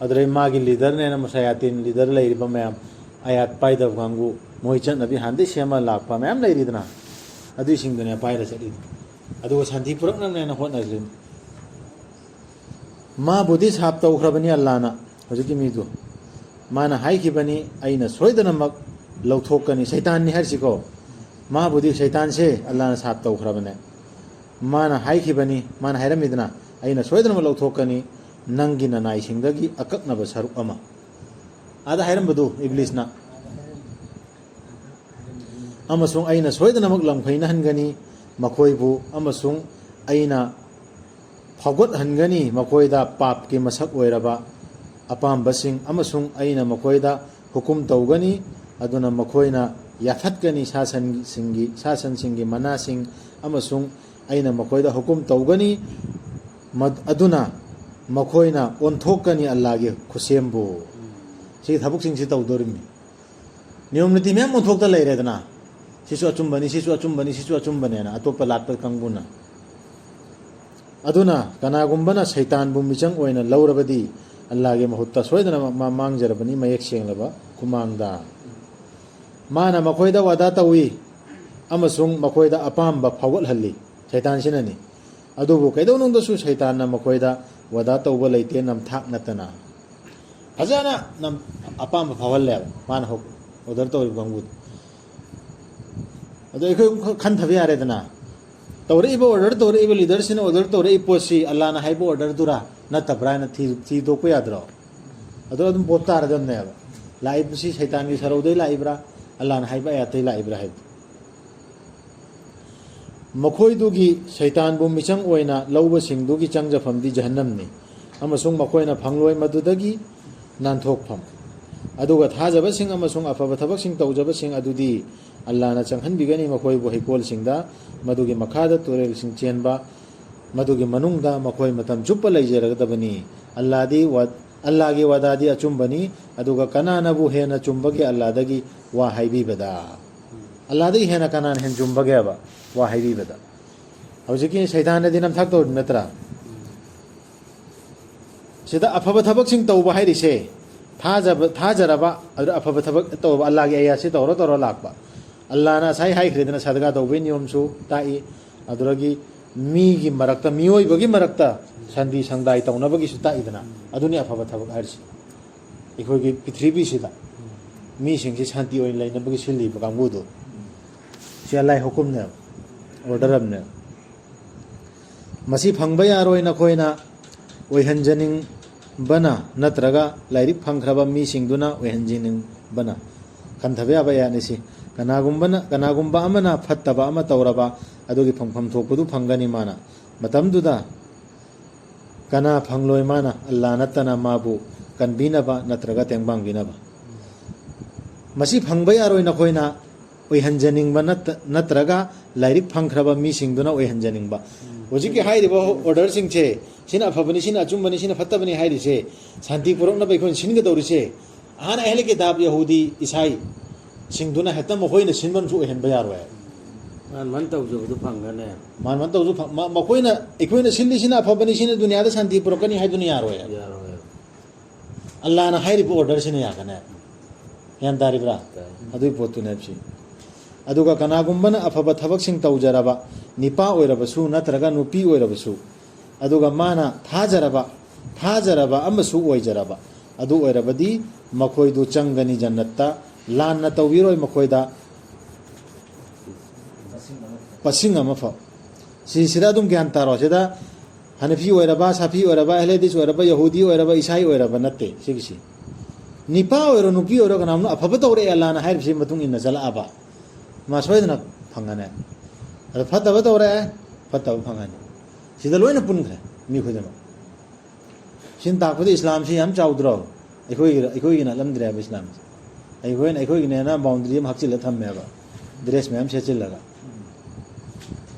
ꯑꯗꯨꯗꯩ ꯃꯥꯒꯤ ꯂꯤꯗꯔꯅꯦꯅ ꯃꯁꯥꯌꯥꯇꯤꯟ ꯂꯤꯗꯔ ꯂꯩꯔꯤꯕ ꯃꯌꯥꯝ, ꯑꯌꯥꯠ ꯄꯥꯏꯗꯕ ꯀꯥꯡꯕꯨ, ꯃꯣꯏ ꯆꯠꯅꯕꯤ ꯍꯥꯟꯅꯗꯩ ꯁꯦꯝꯃ ꯂꯥꯛꯄ ꯃꯌꯥꯝ ꯂꯩꯔꯤꯗꯅ, ꯑꯗꯨꯏꯁꯤꯡꯗꯨꯅꯦ ꯄꯥꯏꯔ ꯆꯠꯂꯤꯗꯣ꯫ ꯑꯗꯨꯒ ꯁꯥꯟꯇꯤ ꯄꯨꯔꯛꯅꯕꯅꯦꯅ ꯍꯣꯠꯅꯔꯤꯗꯨꯅꯤ꯫ ꯃꯥꯕꯨꯗꯤ ꯁꯥꯞ ꯇꯧꯈ꯭ꯔꯕꯅꯤ ꯑꯜꯂꯥꯅ, ꯍꯧꯖꯤꯛꯀꯤ ꯃꯤꯗꯨ꯫ ꯃꯥꯅ ꯍꯥꯏꯈꯤꯕꯅꯤ, "ꯑꯩꯅ ꯁꯣꯏꯗꯅꯃꯛ ꯂꯧꯊꯣꯛꯀꯅꯤ"꯫ ꯁꯩꯇꯥꯟꯅꯤ ꯍꯥꯏꯔꯤꯁꯤꯀꯣ꯫ ꯃꯥꯕꯨꯗꯤ ꯁꯩꯇꯥꯟꯁꯦ ꯑꯜꯂꯥꯅ ꯁꯥꯞ ꯇꯧꯈ꯭ꯔꯕꯅꯦ꯫ ꯃꯥꯅ ꯍꯥꯏꯈꯤꯕꯅꯤ, ꯃꯥꯅ ꯍꯥꯏꯔꯝꯃꯤꯗꯅ, "ꯑꯩꯅ ꯁꯣꯏꯗꯅꯃꯛ ꯂꯧꯊꯣꯛꯀꯅꯤ ꯅꯪꯒꯤ ꯅꯅꯥꯏꯁꯤꯡꯗꯒꯤ ꯑꯀꯛꯅꯕ ꯁꯔꯨꯛ ꯑꯃ"꯫ ꯑꯥꯗ ꯍꯥꯏꯔꯝꯕꯗꯨ ꯏꯕ꯭ꯂꯤꯁꯅ, "ꯑꯃꯁꯨꯡ ꯑꯩꯅ ꯁꯣꯏꯗꯅꯃꯛ ꯂꯝꯈꯩꯅꯍꯟꯒꯅꯤ ꯃꯈꯣꯏꯕꯨ, ꯑꯃꯁꯨꯡ ꯑꯩꯅ ꯐꯥꯎꯒꯠꯍꯟꯒꯅꯤ ꯃꯈꯣꯏꯗ ꯄꯥꯞꯀꯤ ꯃꯁꯛ ꯑꯣꯏꯔꯕ ꯑꯄꯥꯝꯕꯁꯤꯡ, ꯑꯃꯁꯨꯡ ꯑꯩꯅ ꯃꯈꯣꯏꯗ ꯍꯨꯀꯨꯝ ꯇꯧꯒꯅꯤ, ꯑꯗꯨꯅ ꯃꯈꯣꯏꯅ ꯌꯥꯊꯠꯀꯅꯤ ꯁꯥ ꯁꯟꯁꯤꯡꯒꯤ, ꯁꯥ ꯁꯟꯁꯤꯡꯒꯤ ꯃꯅꯥꯁꯤꯡ, ꯑꯃꯁꯨꯡ ꯑꯩꯅ ꯃꯈꯣꯏꯗ ꯍꯨꯀꯨꯝ ꯇꯧꯒꯅꯤ, ꯃꯗ-, ꯑꯗꯨꯅ ꯃꯈꯣꯏꯅ ꯑꯣꯟꯊꯣꯛꯀꯅꯤ ꯑꯜꯂꯥꯒꯤ ꯈꯨꯠꯁꯦꯝꯕꯨ"꯫ ꯁꯤꯒꯤ ꯊꯕꯛꯁꯤꯡꯁꯤ ꯇꯧꯗꯣꯔꯤꯕꯅꯤ꯫ ꯅꯤꯌꯣꯝ ꯅꯤꯇꯤ ꯃꯌꯥꯝ ꯑꯣꯟꯊꯣꯛꯇ ꯂꯩꯔꯦꯗꯅ, ꯁꯤꯁꯨ ꯑꯆꯨꯝꯕꯅꯤ, ꯁꯤꯁꯨ ꯑꯆꯨꯝꯕꯅꯤ, ꯁꯤꯁꯨ ꯑꯆꯨꯝꯕꯅꯦꯅ ꯑꯇꯣꯞꯄ ꯂꯥꯠꯄ ꯀꯥꯡꯕꯨꯅ꯫ ꯑꯗꯨꯅ ꯀꯅꯥꯒꯨꯝꯕꯅ ꯁꯩꯇꯥꯟꯕꯨ ꯃꯤꯆꯪ ꯑꯣꯏꯅ ꯂꯧꯔꯕꯗꯤ, ꯑꯜꯂꯥꯒꯤ ꯃꯍꯨꯠꯇ ꯁꯣꯏꯗꯅꯃꯛ ꯃꯥ ꯃꯥꯡꯖꯔꯕꯅꯤ꯫ ꯃꯌꯦꯛ ꯁꯦꯡꯂꯕ ꯈꯨꯃꯥꯡꯗ꯫ ꯃꯥꯅ ꯃꯈꯣꯏꯗ ꯋꯥꯗꯥ ꯇꯧꯏ ꯑꯃꯁꯨꯡ ꯃꯈꯣꯏꯗ ꯑꯄꯥꯝꯕ ꯐꯥꯎꯒꯠꯍꯜꯂꯤ꯫ ꯁꯩꯇꯥꯟꯁꯤꯅꯅꯤ꯫ ꯑꯗꯨꯕꯨ ꯀꯩꯗꯧꯅꯨꯡꯗꯁꯨ ꯁꯩꯇꯥꯟꯅ ꯃꯈꯣꯏꯗ ꯋꯥꯗꯥ ꯇꯧꯕ ꯂꯩꯇꯦ, ꯅꯝꯊꯥꯛ ꯅꯠꯇꯅ꯫ ꯐꯖꯅ ꯅꯝ-, ꯑꯄꯥꯝꯕ ꯐꯥꯎꯍꯜꯂꯦꯕ ꯃꯥꯅ ꯍꯧ-, ꯑꯣꯔꯗꯔ ꯇꯧꯔꯤꯕ ꯀꯥꯡꯕꯨꯗꯣ꯫ ꯑꯗꯣ ꯑꯩꯈꯣꯏ ꯑꯃꯨꯛ ꯈꯟꯊꯕ ꯌꯥꯔꯦꯗꯅ, ꯇꯧꯔꯛꯏꯕ, ꯑꯣꯔꯗꯔ ꯇꯧꯔꯛꯏꯕ ꯂꯤꯗꯔꯁꯤꯅ ꯑꯣꯔꯗꯔ ꯇꯧꯔꯛꯏ ꯄꯣꯠꯁꯤ ꯑꯜꯂꯥꯅ ꯍꯥꯏꯕ ꯑꯣꯔꯗꯔꯗꯨꯔꯥ ꯅꯠꯇꯕ꯭ꯔꯥ ꯍꯥꯏꯅ ꯊꯤ-, ꯊꯤꯗꯣꯛꯄ ꯌꯥꯗ꯭ꯔꯣ? ꯑꯗꯣ ꯑꯗꯨꯝ ꯄꯣꯠ ꯇꯥꯔꯗꯕꯅꯦꯕ, ꯂꯥꯛꯏꯕꯁꯤ ꯁꯩꯇꯥꯟꯒꯤ ꯁꯔꯧꯗꯩ ꯂꯥꯛꯏꯕ꯭ꯔꯥ, ꯑꯜꯂꯥꯅ ꯍꯥꯏꯕ ꯑꯥꯌꯥꯠꯇꯩ ꯂꯥꯛꯏꯕ꯭ꯔꯥ ꯍꯥꯏꯕꯗꯣ꯫ ꯃꯈꯣꯏꯗꯨꯒꯤ ꯁꯩꯇꯥꯟꯕꯨ ꯃꯤꯆꯪ ꯑꯣꯏꯅ ꯂꯧꯕꯁꯤꯡꯗꯨꯒꯤ ꯆꯪꯖꯐꯝꯗꯤ ꯖꯍꯟꯅꯝꯅꯤ, ꯑꯃꯁꯨꯡ ꯃꯈꯣꯏꯅ ꯐꯪꯂꯣꯏ ꯃꯗꯨꯗꯒꯤ ꯅꯥꯟꯊꯣꯛꯐꯝ꯫ ꯑꯗꯨꯒ ꯊꯥꯖꯕꯁꯤꯡ ꯑꯃꯁꯨꯡ ꯑꯐꯕ ꯊꯕꯛꯁꯤꯡ ꯇꯧꯖꯕꯁꯤꯡ ꯑꯗꯨꯗꯤ ꯑꯜꯂꯥꯅ ꯆꯪꯍꯟꯕꯤꯒꯅꯤ ꯃꯈꯣꯏꯕꯨ ꯍꯩꯀꯣꯜꯁꯤꯡꯗ, ꯃꯗꯨꯒꯤ ꯃꯈꯥꯗ ꯇꯨꯔꯦꯜꯁꯤꯡ ꯆꯦꯟꯕ, ꯃꯗꯨꯒꯤ ꯃꯅꯨꯡꯗ ꯃꯈꯣꯏ ꯃꯇꯝ ꯆꯨꯞꯄ ꯂꯩꯖꯔꯒꯗꯕꯅꯤ꯫ ꯑꯜꯂꯥꯗꯤ ꯋꯥ-, ꯑꯜꯂꯥꯒꯤ ꯋꯥꯗꯥꯗꯤ ꯑꯆꯨꯝꯕꯅꯤ, ꯑꯗꯨꯒ ꯀꯅꯥꯅꯕꯨ ꯍꯦꯟꯅ ꯆꯨꯝꯕꯒꯦ ꯑꯜꯂꯥꯗꯒꯤ ꯋꯥ ꯍꯥꯏꯕꯤꯕꯗ? ꯑꯜꯂꯥꯗꯒꯤ ꯍꯦꯟꯅ ꯀꯅꯥꯅ ꯍꯦꯟꯅ ꯆꯨꯝꯕꯒꯦꯕ ꯋꯥ ꯍꯥꯏꯕꯤꯕꯗ? ꯍꯧꯖꯤꯛꯀꯤ ꯁꯩꯗꯥꯟꯗꯗꯤ ꯅꯝꯊꯥꯛ ꯇꯧꯔꯤꯕ ꯅꯠꯇ꯭ꯔꯥ? ꯁꯤꯗ ꯑꯐꯕ ꯊꯕꯛꯁꯤꯡ ꯇꯧꯕ ꯍꯥꯏꯔꯤꯁꯦ, ꯊꯥꯖꯕ, ꯊꯥꯖꯔꯕ, ꯑꯗꯨꯗ ꯑꯐꯕ ꯊꯕꯛ ꯇꯧꯕ, ꯑꯜꯂꯥꯒꯤ ꯑꯌꯥꯁꯤ ꯇꯧꯔ ꯇꯧꯔ ꯂꯥꯛꯄ꯫ ꯑꯜꯂꯥꯅ ꯉꯁꯥꯏ ꯍꯥꯏꯈ꯭ꯔꯦꯗꯅ, ꯁꯗꯒꯥ ꯇꯧꯕꯒꯤ ꯅꯤꯌꯣꯝꯁꯨ ꯇꯥꯛꯏ, ꯑꯗꯨꯗꯒꯤ ꯃꯤꯒꯤ ꯃꯔꯛꯇ, ꯃꯤꯑꯣꯏꯕꯒꯤ ꯃꯔꯛꯇ ꯁꯟꯗꯤ ꯁꯪꯗꯥꯏ ꯇꯧꯅꯕꯒꯤꯁꯨ ꯇꯥꯛꯏꯗꯅ, ꯑꯗꯨꯅꯤ ꯑꯐꯕ ꯊꯕꯛ ꯍꯥꯏꯔꯤꯁꯦ꯫ ꯑꯩꯈꯣꯏꯒꯤ ꯄ꯭ꯔꯤꯊꯤꯕꯤꯁꯤꯗ ꯃꯤꯁꯤꯡꯁꯤ ꯁꯥꯟꯇꯤ ꯑꯣꯏꯅ ꯂꯩꯅꯕꯒꯤ ꯁꯤꯜꯂꯤꯕ ꯀꯥꯡꯕꯨꯗꯨ, ꯁꯤ ꯑꯜꯂꯥꯍꯤ ꯍꯨꯀꯨꯝꯅꯦꯕ, ꯑꯣꯔꯗꯔ ꯑꯃꯅꯦꯕ꯫ ꯃꯁꯤ ꯐꯪꯕ ꯌꯥꯔꯣꯏ ꯅꯈꯣꯏꯅ ꯑꯣꯏꯍꯟꯖꯅꯤꯡꯕꯅ ꯅꯠꯇ꯭ꯔꯒ ꯂꯥꯏꯔꯤꯛ ꯐꯪꯈ꯭ꯔꯕ ꯃꯤꯁꯤꯡꯗꯨꯅ ꯑꯣꯏꯍꯟꯖꯅꯤꯡꯕꯅ꯫ ꯈꯟꯊꯕ ꯌꯥꯕ ꯑꯥꯌꯠꯅꯤ ꯁꯤ꯫ ꯀꯅꯥꯒꯨꯝꯕꯅ, ꯀꯅꯥꯒꯨꯝꯕ ꯑꯃꯅ ꯐꯠꯇꯕ ꯑꯃ ꯇꯧꯔꯕ, ꯑꯗꯨꯒꯤ ꯐꯪꯐꯝ ꯊꯣꯛꯄꯗꯨ ꯐꯪꯒꯅꯤ ꯃꯥꯅ꯫ ꯃꯇꯝꯗꯨꯗ ꯀꯅꯥ ꯐꯪꯂꯣꯏ ꯃꯥꯅ, ꯑꯜꯂꯥ ꯅꯠꯇꯅ ꯃꯥꯕꯨ ꯀꯟꯕꯤꯅꯕ ꯅꯠꯇ꯭ꯔꯒ ꯇꯦꯡꯕꯥꯡꯕꯤꯅꯕ꯫ ꯃꯁꯤ ꯐꯪꯕ ꯌꯥꯔꯣꯏ ꯅꯈꯣꯏꯅ ꯑꯣꯏꯍꯟꯖꯅꯤꯡꯕ ꯅꯠꯇ-, ꯅꯠꯇ꯭ꯔꯒ ꯂꯥꯏꯔꯤꯛ ꯐꯪꯈ꯭ꯔꯕ ꯃꯤꯁꯤꯡꯗꯨꯅ ꯑꯣꯏꯍꯟꯖꯅꯤꯡꯕ꯫ ꯍꯧꯖꯤꯛꯀꯤ ꯍꯥꯏꯔꯤꯕ ꯑꯣꯔꯗꯔꯁꯤꯡꯁꯦ, ꯁꯤꯅ ꯑꯐꯕꯅꯤ, ꯁꯤꯅ ꯑꯆꯨꯝꯕꯅꯤ, ꯁꯤꯅ ꯐꯠꯇꯕꯅꯤ ꯍꯥꯏꯔꯤꯁꯦ, ꯁꯥꯟꯇꯤ ꯄꯨꯔꯛꯅꯕ ꯑꯩꯈꯣꯏꯅ ꯁꯤꯟꯒꯗꯧꯔꯤꯁꯦ, ꯑꯍꯥꯟꯅ ꯑꯍꯂꯦ ꯀꯤꯇꯥꯕ ꯌꯍꯨꯗꯤ ꯏꯁꯥꯏꯁꯤꯡꯗꯨꯅ ꯍꯦꯛꯇ ꯃꯈꯣꯏꯅ ꯁꯤꯟꯕ ꯑꯃꯁꯨ ꯑꯣꯏꯍꯟꯕ ꯌꯥꯔꯣꯏ꯫ ꯃꯥꯅ ꯃꯥꯅ ꯇꯧꯖꯕꯗꯨ ꯐꯪꯒꯅꯤ꯫ ꯃꯥꯅ ꯃꯥꯅ ꯇꯧꯖ-, ꯃ-, ꯃꯈꯣꯏꯅ, ꯑꯩꯈꯣꯏꯅ ꯁꯤꯜꯂꯤꯁꯤꯅ ꯑꯐꯕꯅꯤ, ꯁꯤꯅ ꯗꯨꯅꯤꯌꯥꯗ ꯁꯥꯟꯇꯤ ꯄꯨꯔꯛꯀꯅꯤ ꯍꯥꯏꯗꯨꯅ ꯌꯥꯔꯣꯏ꯫ ꯌꯥꯔꯣꯏ꯫ ꯑꯜꯂꯥꯅ ꯍꯥꯏꯔꯤꯕ ꯑꯣꯔꯗꯔꯁꯤꯅ ꯌꯥꯒꯅꯤ꯫ ꯒ꯭ꯌꯥꯟ ꯇꯥꯔꯤꯕ꯭ꯔꯥ? ꯇꯥꯏ꯫ ꯑꯗꯨꯒꯤ ꯄꯣꯠꯇꯨꯅꯦꯕ ꯁꯤ꯫ ꯑꯗꯨꯒ ꯀꯅꯥꯒꯨꯝꯕꯅ ꯑꯐꯕ ꯊꯕꯛꯁꯤꯡ ꯇꯧꯖꯔꯕ, ꯅꯤꯄꯥ ꯑꯣꯏꯔꯕꯁꯨ ꯅꯠꯇ꯭ꯔꯒ ꯅꯨꯄꯤ ꯑꯣꯏꯔꯕꯁꯨ, ꯑꯗꯨꯒ ꯃꯥꯅ ꯊꯥꯖꯔꯕ, ꯊꯥꯖꯔꯕ ꯑꯃꯁꯨ ꯑꯣꯏꯖꯔꯕ, ꯑꯗꯨ ꯑꯣꯏꯔꯕꯗꯤ ꯃꯈꯣꯏꯗꯨ ꯆꯪꯒꯅꯤ ꯖꯟꯅꯠꯇ, ꯂꯥꯟꯅ ꯇꯧꯕꯤꯔꯣꯏ ꯃꯈꯣꯏꯗ ꯄꯁꯤꯡ ꯑꯃꯐꯥꯎ꯫ ꯁꯤꯁꯤꯗ ꯑꯗꯨꯝ ꯒ꯭ꯌꯥꯟ ꯇꯥꯔꯣ꯫ ꯁꯤꯗ ꯍꯅꯐꯤ ꯑꯣꯏꯔꯕ, ꯁꯥꯐꯤ ꯑꯣꯏꯔꯕ, ꯑꯍꯂꯦꯗꯤꯁ ꯑꯣꯏꯔꯕ, ꯌꯍꯨꯗꯤ ꯑꯣꯏꯔꯕ, ꯏꯁꯥꯏ ꯑꯣꯏꯔꯕ ꯅꯠꯇꯦ ꯁꯤꯒꯤꯁꯤ꯫ ꯅꯤꯄꯥ ꯑꯣꯏꯔꯣ, ꯅꯨꯄꯤ ꯑꯣꯏꯔꯣ, ꯀꯅꯥꯒꯨꯝꯕ ꯑꯐꯕ ꯇꯧꯔꯛꯑꯦ ꯑꯜꯂꯥꯅ ꯍꯥꯏꯔꯤꯕꯁꯤ ꯃꯇꯨꯡ ꯏꯟꯅ ꯆꯠꯂꯛꯑꯕ, ꯃꯥ ꯁꯣꯏꯗꯅ ꯐꯪꯒꯅꯤ꯫ ꯑꯗꯣ ꯐꯠꯇꯕ ꯇꯧꯔꯛꯑꯦ, ꯐꯠꯇꯕ ꯐꯪꯒꯅꯤ꯫ ꯁꯤꯗ ꯂꯣꯏꯅ ꯄꯨꯟꯈ꯭ꯔꯦ ꯃꯤ ꯈꯨꯗꯤꯡꯃꯛ꯫ ꯁꯤꯅ ꯇꯥꯛꯄꯗꯤ ꯏꯁꯂꯥꯝꯁꯤ ꯌꯥꯝ ꯆꯥꯎꯗ꯭ꯔꯣ? ꯑꯩꯈꯣꯏꯒꯤ, ꯑꯩꯈꯣꯏꯒꯤ ꯅꯠꯂꯝꯗ꯭ꯔꯦꯕ ꯏꯁꯂꯥꯝꯁꯦ꯫ ꯑꯩꯈꯣꯏꯅ, ꯑꯩꯈꯣꯏꯒꯤꯅꯦꯅ ꯕꯥꯎꯟꯗꯔꯤ ꯑꯃ ꯍꯥꯞꯆꯤꯜꯂ ꯊꯝꯃꯦꯕ, ꯗ꯭ꯔꯦꯁ ꯃꯌꯥꯝ ꯁꯦꯠꯆꯤꯜꯂꯒ꯫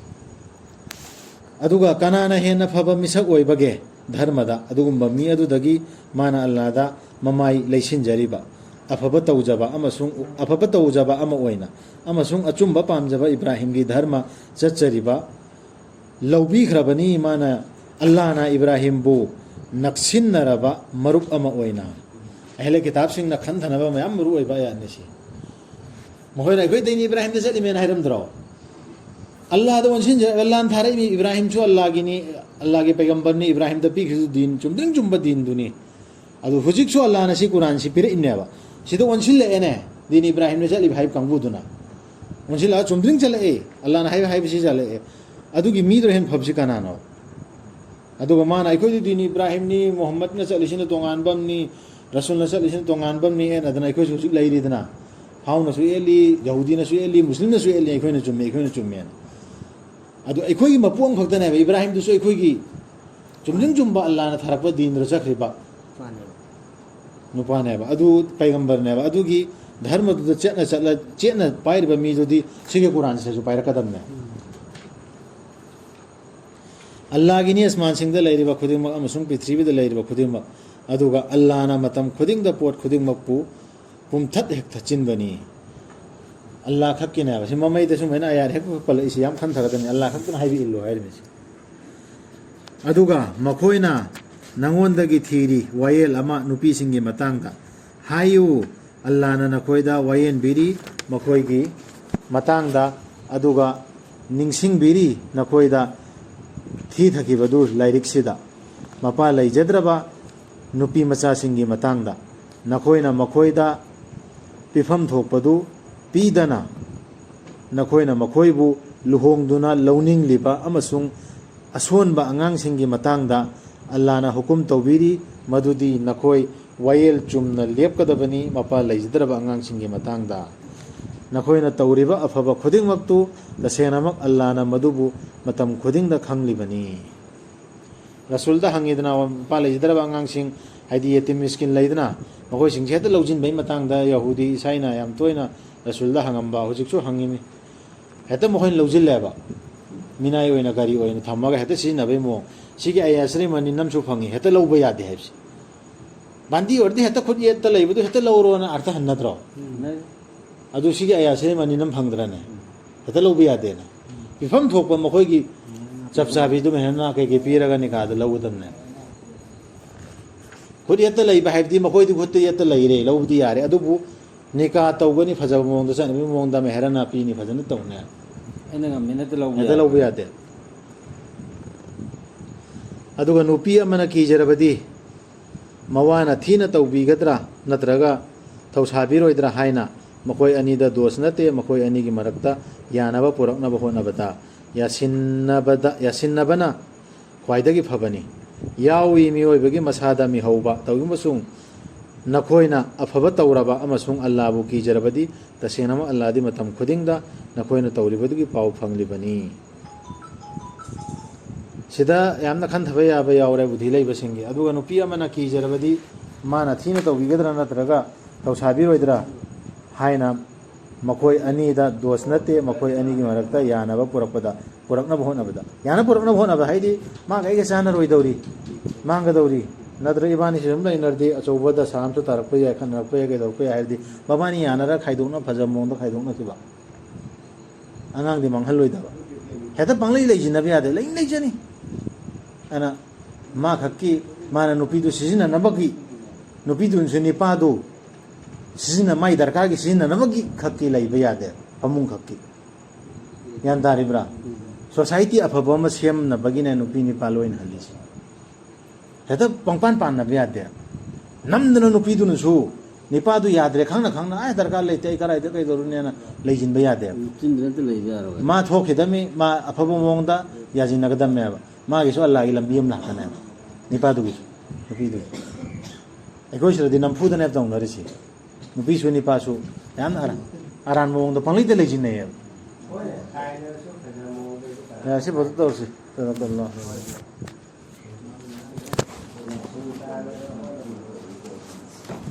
ꯑꯗꯨꯒ ꯀꯅꯥꯅ ꯍꯦꯟꯅ ꯐꯕ ꯃꯤꯁꯛ ꯑꯣꯏꯕꯒꯦ ꯙꯔꯃꯗ? ꯑꯗꯨꯒꯨꯝꯕ ꯃꯤ ꯑꯗꯨꯗꯒꯤ ꯃꯥꯅ ꯑꯜꯂꯥꯗ ꯃꯃꯥꯏ ꯂꯩꯁꯤꯟꯖꯔꯤꯕ, ꯑꯐꯕ ꯇꯧꯖꯕ ꯑꯃꯁꯨꯡ, ꯑꯐꯕ ꯇꯧꯖꯕ ꯑꯃ ꯑꯣꯏꯅ ꯑꯃꯁꯨꯡ ꯑꯆꯨꯝꯕ ꯄꯥꯝꯖꯕ ꯏꯕ꯭ꯔꯥꯍꯤꯝꯒꯤ ꯙꯔꯃ ꯆꯠꯆꯔꯤꯕ ꯂꯧꯕꯤꯈ꯭ꯔꯕꯅꯤ꯫ ꯃꯥꯅ, ꯑꯜꯂꯥꯅ ꯏꯕ꯭ꯔꯥꯍꯤꯝꯕꯨ ꯅꯛꯁꯤꯟꯅꯔꯕ ꯃꯔꯨꯞ ꯑꯃ ꯑꯣꯏꯅ꯫ ꯑꯍꯂꯦ ꯀꯤꯇꯥꯕꯁꯤꯡꯅ ꯈꯟꯊꯅꯕ ꯃꯌꯥꯝ ꯃꯔꯨ ꯑꯣꯏꯕ ꯑꯥꯌꯠꯅꯤ ꯁꯤ꯫ ꯃꯈꯣꯏꯅ ꯑꯩꯈꯣꯏ ꯗꯤꯟ ꯏꯕ꯭ꯔꯥꯍꯤꯝꯗ ꯆꯠꯂꯤꯃꯦꯅ ꯍꯥꯏꯔꯝꯗ꯭ꯔꯣ? ꯑꯜꯂꯥꯗ ꯑꯣꯟꯁꯤꯟꯖ-, ꯑꯜꯂꯥꯅ ꯊꯥꯔꯛꯏꯃꯤ, ꯏꯕ꯭ꯔꯥꯍꯤꯝꯁꯨ ꯑꯜꯂꯥꯒꯤꯅꯤ, ꯑꯜꯂꯥꯒꯤ ꯄꯩꯒꯝꯕꯔꯅꯤ, ꯏꯕ꯭ꯔꯥꯍꯤꯝꯗ ꯄꯤꯈ꯭ꯔꯤꯗꯨ ꯗꯤꯟ, ꯆꯨꯝꯗ꯭ꯔꯤꯡ ꯆꯨꯝꯕ ꯗꯤꯟꯗꯨꯅꯤ꯫ ꯑꯗꯨ ꯍꯧꯖꯤꯛꯁꯨ ꯑꯜꯂꯥꯅ ꯁꯤ ꯀꯨꯔꯥꯟꯁꯤ ꯄꯤꯔꯛꯏꯅꯦꯕ꯫ ꯁꯤꯗ ꯑꯣꯟꯁꯤꯜꯂꯛꯑꯦꯅꯦ, ꯗꯤꯟ ꯏꯕ꯭ꯔꯥꯍꯤꯝꯗ ꯆꯠꯂꯤꯕ ꯍꯥꯏꯕ ꯀꯥꯡꯕꯨꯗꯨꯅ꯫ ꯑꯣꯟꯁꯤꯜꯂꯛꯑ ꯆꯨꯝꯗ꯭ꯔꯤꯡ ꯆꯠꯂꯛꯑꯦ, ꯑꯜꯂꯥꯅ ꯍꯥꯏꯕ ꯍꯥꯏꯕꯁꯤ ꯆꯠꯂꯛꯑꯦ꯫ ꯑꯗꯨꯒꯤ ꯃꯤꯗꯨꯅ ꯍꯦꯟꯅ ꯐꯕꯁꯤ ꯀꯅꯥꯅꯣ? ꯑꯗꯨꯒ ꯃꯥꯅ ꯑꯩꯈꯣꯏꯗꯤ ꯗꯤꯟ ꯏꯕ꯭ꯔꯥꯍꯤꯝꯅꯤ, ꯃꯨꯍꯝꯃꯗꯅ ꯆꯠꯂꯤꯁꯤꯅ ꯇꯣꯉꯥꯟꯕ ꯑꯃꯅꯤ, ꯔꯁꯨꯜꯅ ꯆꯠꯂꯤꯁꯤꯅ ꯇꯣꯉꯥꯟꯕ ꯑꯃꯅꯤ ꯑꯦꯅ ꯑꯗꯅ ꯑꯩꯈꯣꯏꯁꯨ ꯍꯧꯖꯤꯛ ꯂꯩꯔꯤꯗꯅ꯫ ꯍꯥꯎꯅꯁꯨ ꯑꯦꯜꯂꯤ, ꯌꯍꯨꯗꯤꯅꯁꯨ ꯑꯦꯜꯂꯤ, ꯃꯨꯁꯂꯤꯝꯅꯁꯨ ꯑꯦꯜꯂꯤ, ꯑꯩꯈꯣꯏꯅ ꯆꯨꯝꯃꯤ, ꯑꯩꯈꯣꯏꯅ ꯆꯨꯝꯃꯦꯅ꯫ ꯑꯗꯨ ꯑꯩꯈꯣꯏꯒꯤ ꯃꯄꯨ ꯑꯃꯈꯛꯇꯅꯦꯕ, ꯏꯕ꯭ꯔꯥꯍꯤꯝꯗꯨꯁꯨ ꯑꯩꯈꯣꯏꯒꯤ ꯆꯨꯝꯖꯤꯡ ꯆꯨꯝꯕ ꯑꯜꯂꯥꯅ ꯊꯥꯔꯛꯄ ꯗꯤꯟꯗꯨꯗ ꯆꯠꯈ꯭ꯔꯤꯕ꯫ ꯃꯥꯅꯦ꯫ ꯅꯨꯄꯥꯅꯦꯕ, ꯑꯗꯨ ꯄꯩꯒꯝꯕꯔꯅꯦꯕ꯫ ꯑꯗꯨꯒꯤ ꯙꯔꯃꯗꯨꯗ ꯆꯦꯠꯅ ꯆꯠꯂ, ꯆꯦꯠꯅ ꯄꯥꯏꯔꯤꯕ ꯃꯤꯗꯨꯗꯤ ꯁꯤꯒꯤ ꯀꯨꯔꯥꯟꯁꯤꯗꯁꯨ ꯄꯥꯏꯔꯛꯀꯗꯕꯅꯦ꯫ ꯎꯝ꯫ ꯑꯜꯂꯥꯒꯤꯅꯤ ꯑꯁꯃꯥꯟꯁꯤꯡꯗ ꯂꯩꯔꯤꯕ ꯈꯨꯗꯤꯡꯃꯛ ꯑꯃꯁꯨꯡ ꯄ꯭ꯔꯤꯊꯤꯕꯤꯗ ꯂꯩꯔꯤꯕ ꯈꯨꯗꯤꯡꯃꯛ, ꯑꯗꯨꯒ ꯑꯜꯂꯥꯅ ꯃꯇꯝ ꯈꯨꯗꯤꯡꯗ ꯄꯣꯠ ꯈꯨꯗꯤꯡꯃꯛꯄꯨ ꯄꯨꯝꯊꯠ ꯍꯦꯛ ꯊꯠꯆꯤꯟꯕꯅꯤ꯫ ꯑꯜꯂꯥ ꯈꯛꯀꯤꯅꯦ ꯍꯥꯏꯕ꯫ ꯁꯤ ꯃꯃꯩꯗ ꯁꯨꯃꯥꯏꯅ ꯑꯌꯥꯔ ꯍꯦꯛ ꯄꯜꯂꯛꯏꯁꯤ ꯌꯥꯝ ꯈꯟꯊꯒꯗꯕꯅꯤ꯫ ꯑꯜꯂꯥ ꯈꯛꯇꯅ ꯍꯥꯏꯕ ꯏꯜꯂꯨ ꯍꯥꯏꯔꯤꯕꯁꯤ꯫ ꯑꯗꯨꯒ ꯃꯈꯣꯏꯅ ꯅꯉꯣꯟꯗꯒꯤ ꯊꯤꯔꯤ ꯋꯥꯌꯦꯜ ꯑꯃ ꯅꯨꯄꯤꯁꯤꯡꯒꯤ ꯃꯇꯥꯡꯗ꯫ ꯍꯥꯏꯌꯨ, ꯑꯜꯂꯥꯅ ꯅꯈꯣꯏꯗ ꯋꯥꯌꯦꯟꯕꯤꯔꯤ ꯃꯈꯣꯏꯒꯤ ꯃꯇꯥꯡꯗ, ꯑꯗꯨꯒ ꯅꯤꯡꯁꯤꯡꯕꯤꯔꯤ ꯅꯈꯣꯏꯗ ꯊꯤꯊꯈꯤꯕꯗꯨ ꯂꯥꯏꯔꯤꯛꯁꯤꯗ, ꯃꯄꯥ ꯂꯩꯖꯗ꯭ꯔꯕ ꯅꯨꯄꯤ ꯃꯆꯥꯁꯤꯡꯒꯤ ꯃꯇꯥꯡꯗ꯫ ꯅꯈꯣꯏꯅ ꯃꯈꯣꯏꯗ ꯄꯤꯐꯝ ꯊꯣꯛꯄꯗꯨ ꯄꯤꯗꯅ, ꯅꯈꯣꯏꯅ ꯃꯈꯣꯏꯕꯨ ꯂꯨꯍꯣꯡꯗꯨꯅ ꯂꯧꯅꯤꯡꯂꯤꯕ ꯑꯃꯁꯨꯡ ꯑꯁꯣꯟꯕ ꯑꯉꯥꯡꯁꯤꯡꯒꯤ ꯃꯇꯥꯡꯗ ꯑꯜꯂꯥꯅ ꯍꯨꯀꯨꯝ ꯇꯧꯕꯤꯔꯤ, ꯃꯗꯨꯗꯤ ꯅꯈꯣꯏ ꯋꯥꯌꯦꯜ ꯆꯨꯝꯅ ꯂꯦꯞꯀꯗꯕꯅꯤ꯫ ꯃꯄꯥ ꯂꯩꯖꯗ꯭ꯔꯕ ꯑꯉꯥꯡꯁꯤꯡꯒꯤ ꯃꯇꯥꯡꯗ ꯅꯈꯣꯏꯅ ꯇꯧꯔꯤꯕ ꯑꯐꯕ ꯈꯨꯗꯤꯡꯃꯛꯇꯨ ꯇꯁꯦꯡꯅꯃꯛ ꯑꯜꯂꯥꯅ ꯃꯗꯨꯕꯨ ꯃꯇꯝ ꯈꯨꯗꯤꯡꯗ ꯈꯪꯂꯤꯕꯅꯤ꯫ ꯔꯁꯨꯜꯗ ꯍꯪꯉꯤꯗꯅ, ꯃꯄꯥ ꯂꯩꯖꯗ꯭ꯔꯕ ꯑꯉꯥꯡꯁꯤꯡ, ꯍꯥꯏꯗꯤ ꯌꯦꯇꯤꯝ ꯃꯤꯁꯀꯤꯟ ꯂꯩꯗꯅ, ꯃꯈꯣꯏꯁꯤꯡꯁꯦ ꯍꯦꯛꯇ ꯂꯧꯁꯤꯟꯕꯒꯤ ꯃꯇꯥꯡꯗ ꯌꯍꯨꯗꯤ ꯏꯁꯥꯏꯅ ꯌꯥꯝ ꯇꯣꯏꯅ ꯔꯁꯨꯜꯗ ꯍꯪꯉꯝꯕ, ꯍꯧꯖꯤꯛꯁꯨ ꯍꯪꯉꯤꯃꯤ꯫ ꯍꯦꯛꯇ ꯃꯈꯣꯏꯅ ꯂꯧꯁꯤꯜꯂꯦꯕ꯫ ꯃꯤꯅꯥꯏ ꯑꯣꯏꯅ ꯀꯔꯤ ꯑꯣꯏꯅ ꯊꯝꯃꯒ ꯍꯦꯛꯇ ꯁꯤꯖꯤꯟꯅꯕꯒꯤ ꯃꯑꯣꯡ꯫ ꯁꯤꯒꯤ ꯑꯌꯥꯁꯔꯤ ꯃꯅꯤꯟ ꯑꯃꯁꯨ ꯐꯪꯉꯤ, ꯍꯦꯛꯇ ꯂꯧꯕ ꯌꯥꯗꯦ ꯍꯥꯏꯕꯁꯦ꯫ ꯕꯥꯟꯗꯤ ꯑꯣꯏꯔꯗꯤ ꯍꯦꯛꯇ ꯈꯨꯠ ꯌꯦꯠꯇ ꯂꯩꯕꯗꯨ ꯍꯦꯛꯇ ꯂꯧꯔꯣꯅ ꯑꯔꯊ ꯍꯟꯅꯗ꯭ꯔꯣ? ꯎꯝ꯫ ꯑꯗꯨ ꯁꯤꯒꯤ ꯑꯌꯥꯁꯔꯤ ꯃꯅꯤꯟ ꯑꯃ ꯐꯪꯗ꯭ꯔꯅꯦ? ꯎꯝ꯫ ꯍꯦꯛꯇ ꯂꯧꯕ ꯌꯥꯗꯦꯅ꯫ ꯎꯝ꯫ ꯄꯤꯐꯝ ꯊꯣꯛꯄ ꯃꯈꯣꯏꯒꯤ ꯎꯝ꯫ ꯆꯞ ꯆꯥꯕꯤꯗꯨ ꯃꯍꯦꯟꯅ ꯀꯩꯀꯩ ꯄꯤꯔꯒ ꯅꯤꯀꯥꯗ ꯂꯧꯒꯗꯕꯅꯦ꯫ ꯈꯨꯠ ꯌꯦꯠꯇ ꯂꯩꯕ ꯍꯥꯏꯕꯗꯤ ꯃꯈꯣꯏꯗꯤ ꯈꯨꯠꯇ ꯌꯦꯠꯇ ꯂꯩꯔꯦ, ꯂꯧꯕꯗꯤ ꯌꯥꯔꯦ, ꯑꯗꯨꯕꯨ ꯅꯤꯀꯥ ꯇꯧꯒꯅꯤ ꯐꯖꯕ ꯃꯑꯣꯡꯗ, ꯆꯠꯅꯕꯤ ꯃꯑꯣꯡꯗ ꯃꯦꯍꯔꯅ ꯄꯤꯅꯤ, ꯐꯖꯅ ꯇꯧꯅꯦ꯫ ꯑꯩꯅ ꯉꯝꯃꯦꯅ ꯍꯦꯛꯇ ꯂꯧꯕ ꯍꯦꯛꯇ ꯌꯥꯕ꯫ ꯂꯧꯕ ꯌꯥꯗꯦ꯫ ꯑꯗꯨꯒ ꯅꯨꯄꯤ ꯑꯃꯅ ꯀꯤꯖꯔꯕꯗꯤ ꯃꯋꯥꯅ ꯊꯤꯅ ꯇꯧꯕꯤꯒꯗ꯭ꯔꯥ ꯅꯠꯇ꯭ꯔꯒ ꯊꯧꯁꯥꯕꯤꯔꯣꯏꯗ꯭ꯔꯥ ꯍꯥꯏꯅ ꯃꯈꯣꯏ ꯑꯅꯤꯗ ꯗꯣꯁ ꯅꯠꯇꯦ, ꯃꯈꯣꯏ ꯑꯅꯤꯒꯤ ꯃꯔꯛꯇ ꯌꯥꯅꯕ ꯄꯨꯔꯛꯅꯕ ꯍꯣꯠꯅꯕꯗ ꯌꯥꯁꯤꯟꯅꯕꯗ, ꯌꯥꯁꯤꯟꯅꯕꯅ ꯈ꯭ꯋꯥꯏꯗꯒꯤ ꯐꯕꯅꯤ꯫ ꯌꯥꯎꯏ ꯃꯤꯑꯣꯏꯕꯒꯤ ꯃꯁꯥꯗ ꯃꯤꯍꯧꯕ꯫ ꯇꯧꯏꯒꯨꯝꯕꯁꯨꯡ ꯅꯈꯣꯏꯅ ꯑꯐꯕ ꯇꯧꯔꯕ ꯑꯃꯁꯨꯡ ꯑꯜꯂꯥꯕꯨ ꯀꯤꯖꯔꯕꯗꯤ, ꯇꯁꯦꯡꯅꯃꯛ ꯑꯜꯂꯥꯗꯤ ꯃꯇꯝ ꯈꯨꯗꯤꯡꯗ ꯅꯈꯣꯏꯅ ꯇꯧꯔꯤꯕꯗꯨꯒꯤ ꯄꯥꯎ ꯐꯪꯂꯤꯕꯅꯤ꯫ ꯁꯤꯗ ꯌꯥꯝꯅ ꯈꯟꯊꯕ ꯌꯥꯕ ꯌꯥꯎꯔꯦ ꯕꯨꯙꯤ ꯂꯩꯕꯁꯤꯡꯒꯤ꯫ ꯑꯗꯨꯒ ꯅꯨꯄꯤ ꯑꯃꯅ ꯀꯤꯖꯔꯕꯗꯤ ꯃꯥꯅ ꯊꯤꯅ ꯇꯧꯕꯤꯒꯗ꯭ꯔꯥ ꯅꯠꯇ꯭ꯔꯒ ꯊꯧꯁꯥꯕꯤꯔꯣꯏꯗ꯭ꯔꯥ ꯍꯥꯏꯅ ꯃꯈꯣꯏ ꯑꯅꯤꯗ ꯗꯣꯁ ꯅꯠꯇꯦ, ꯃꯈꯣꯏ ꯑꯅꯤꯒꯤ ꯃꯔꯛꯇ ꯌꯥꯅꯕ ꯄꯨꯔꯛꯄꯗ, ꯄꯨꯔꯛꯅꯕ ꯍꯣꯠꯅꯕꯗ꯫ ꯌꯥꯅ ꯄꯨꯔꯛꯅꯕ ꯍꯣꯠꯅꯕ ꯍꯥꯏꯗꯤ ꯃꯥꯒ ꯑꯩꯒ ꯆꯥꯟꯅꯔꯣꯏꯗꯧꯔꯤ, ꯃꯥꯡꯒꯗꯧꯔꯤ, ꯅꯠꯇ꯭ꯔꯒ ꯏꯕꯥꯅꯤꯁꯤ ꯁꯨꯝ ꯂꯩꯅꯔꯗꯤ ꯑꯆꯧꯕ ꯗꯁꯥ ꯑꯃꯁꯨ ꯇꯥꯔꯛꯄ ꯌꯥꯏ, ꯈꯠꯅꯔꯛꯄ ꯌꯥꯏ, ꯀꯩꯗꯧꯔꯛꯄ ꯌꯥꯏ ꯍꯥꯏꯔꯗꯤ ꯃꯕꯥꯅꯤ ꯌꯥꯅꯔ ꯈꯥꯏꯗꯣꯛꯅ ꯐꯖꯕ ꯃꯑꯣꯡꯗ ꯈꯥꯏꯗꯣꯛꯅꯈꯤꯕ꯫ ꯑꯉꯥꯡꯗꯤ ꯃꯥꯡꯍꯜꯂꯣꯏꯗꯕ꯫ ꯍꯦꯛꯇ ꯄꯪꯂꯩ ꯂꯩꯁꯤꯟꯅꯕ ꯌꯥꯗꯦ, ꯂꯩ ꯂꯩꯖꯅꯤ꯫ ꯑꯗꯨꯅ ꯃꯥ ꯈꯛꯀꯤ, ꯃꯥꯅ ꯅꯨꯄꯤꯗꯨ ꯁꯤꯖꯤꯟꯅꯅꯕꯒꯤ, ꯅꯨꯄꯤꯗꯨꯅꯁꯨ ꯅꯤꯄꯥꯗꯨ ꯁꯤꯖꯤꯟꯅ-, ꯃꯥꯏ ꯗꯔꯀꯥꯔꯒꯤ ꯁꯤꯖꯤꯟꯅꯅꯕꯒꯤ ꯈꯛꯀꯤ ꯂꯩꯕ ꯌꯥꯗꯦ, ꯐꯃꯨꯡ ꯈꯛꯀꯤ꯫ ꯒ꯭ꯌꯥꯟ ꯇꯥꯔꯤꯕ꯭ꯔꯥ? ꯁꯣꯁꯥꯏꯇꯤ ꯑꯐꯕ ꯑꯃ ꯁꯦꯝꯅꯕꯒꯤꯅꯦ ꯅꯨꯄꯤ ꯅꯤꯄꯥ ꯂꯣꯏꯅꯍꯜꯂꯤꯁꯦ꯫ ꯍꯦꯛꯇ ꯄꯪꯄꯥꯟ ꯄꯥꯟꯅꯕ ꯌꯥꯗꯦ꯫ ꯅꯝꯗꯅ ꯅꯨꯄꯤꯗꯨꯅꯁꯨ ꯅꯤꯄꯥꯗꯨ ꯌꯥꯗ꯭ꯔꯦ ꯈꯪꯅ ꯈꯪꯅ, "ꯑꯦ, ꯗꯔꯀꯥꯔ ꯂꯩꯇꯦ, ꯑꯩ ꯀꯗꯥꯏꯗ ꯀꯩꯗꯧꯔꯨꯅꯦꯅ" ꯂꯩꯁꯤꯟꯕ ꯌꯥꯗꯦꯕ꯫ ꯆꯤꯟꯗ ꯅꯠꯇ ꯂꯩꯕ ꯌꯥꯔꯣꯏ꯫ ꯃꯥ ꯊꯣꯛꯈꯤꯗꯕꯅꯤ, ꯃꯥ ꯑꯐꯕ ꯃꯑꯣꯡꯗ ꯌꯥꯁꯤꯟꯅꯒꯗꯕꯅꯦꯕ꯫ ꯃꯥꯒꯤꯁꯨ ꯑꯜꯂꯥꯒꯤ ꯂꯝꯕꯤ ꯑꯃ ꯂꯥꯛꯀꯅꯦꯕ, ꯅꯤꯄꯥꯗꯨꯒꯤꯁꯨ, ꯅꯨꯄꯤꯗꯨꯒꯤ꯫ ꯑꯩꯈꯣꯏ ꯁꯤꯗꯗꯤ ꯅꯝꯐꯨꯗꯅꯦꯕ ꯇꯧꯅꯔꯤꯁꯤ꯫ ꯅꯨꯄꯤꯁꯨ ꯅꯤꯄꯥꯁꯨ ꯌꯥꯝꯅ ꯑꯔꯥꯟ, ꯑꯔꯥꯟꯕ ꯃꯑꯣꯡꯗ ꯄꯪꯂꯩꯗ ꯂꯩꯁꯤꯟꯅꯩꯌꯦꯕ꯫ ꯌꯥꯔꯦ, ꯁꯤ ꯐꯖꯅ ꯇꯧꯔꯁꯤ꯫ ꯖꯖꯥꯀꯜꯂꯥꯍꯨ ꯈꯩꯔꯥꯟ꯫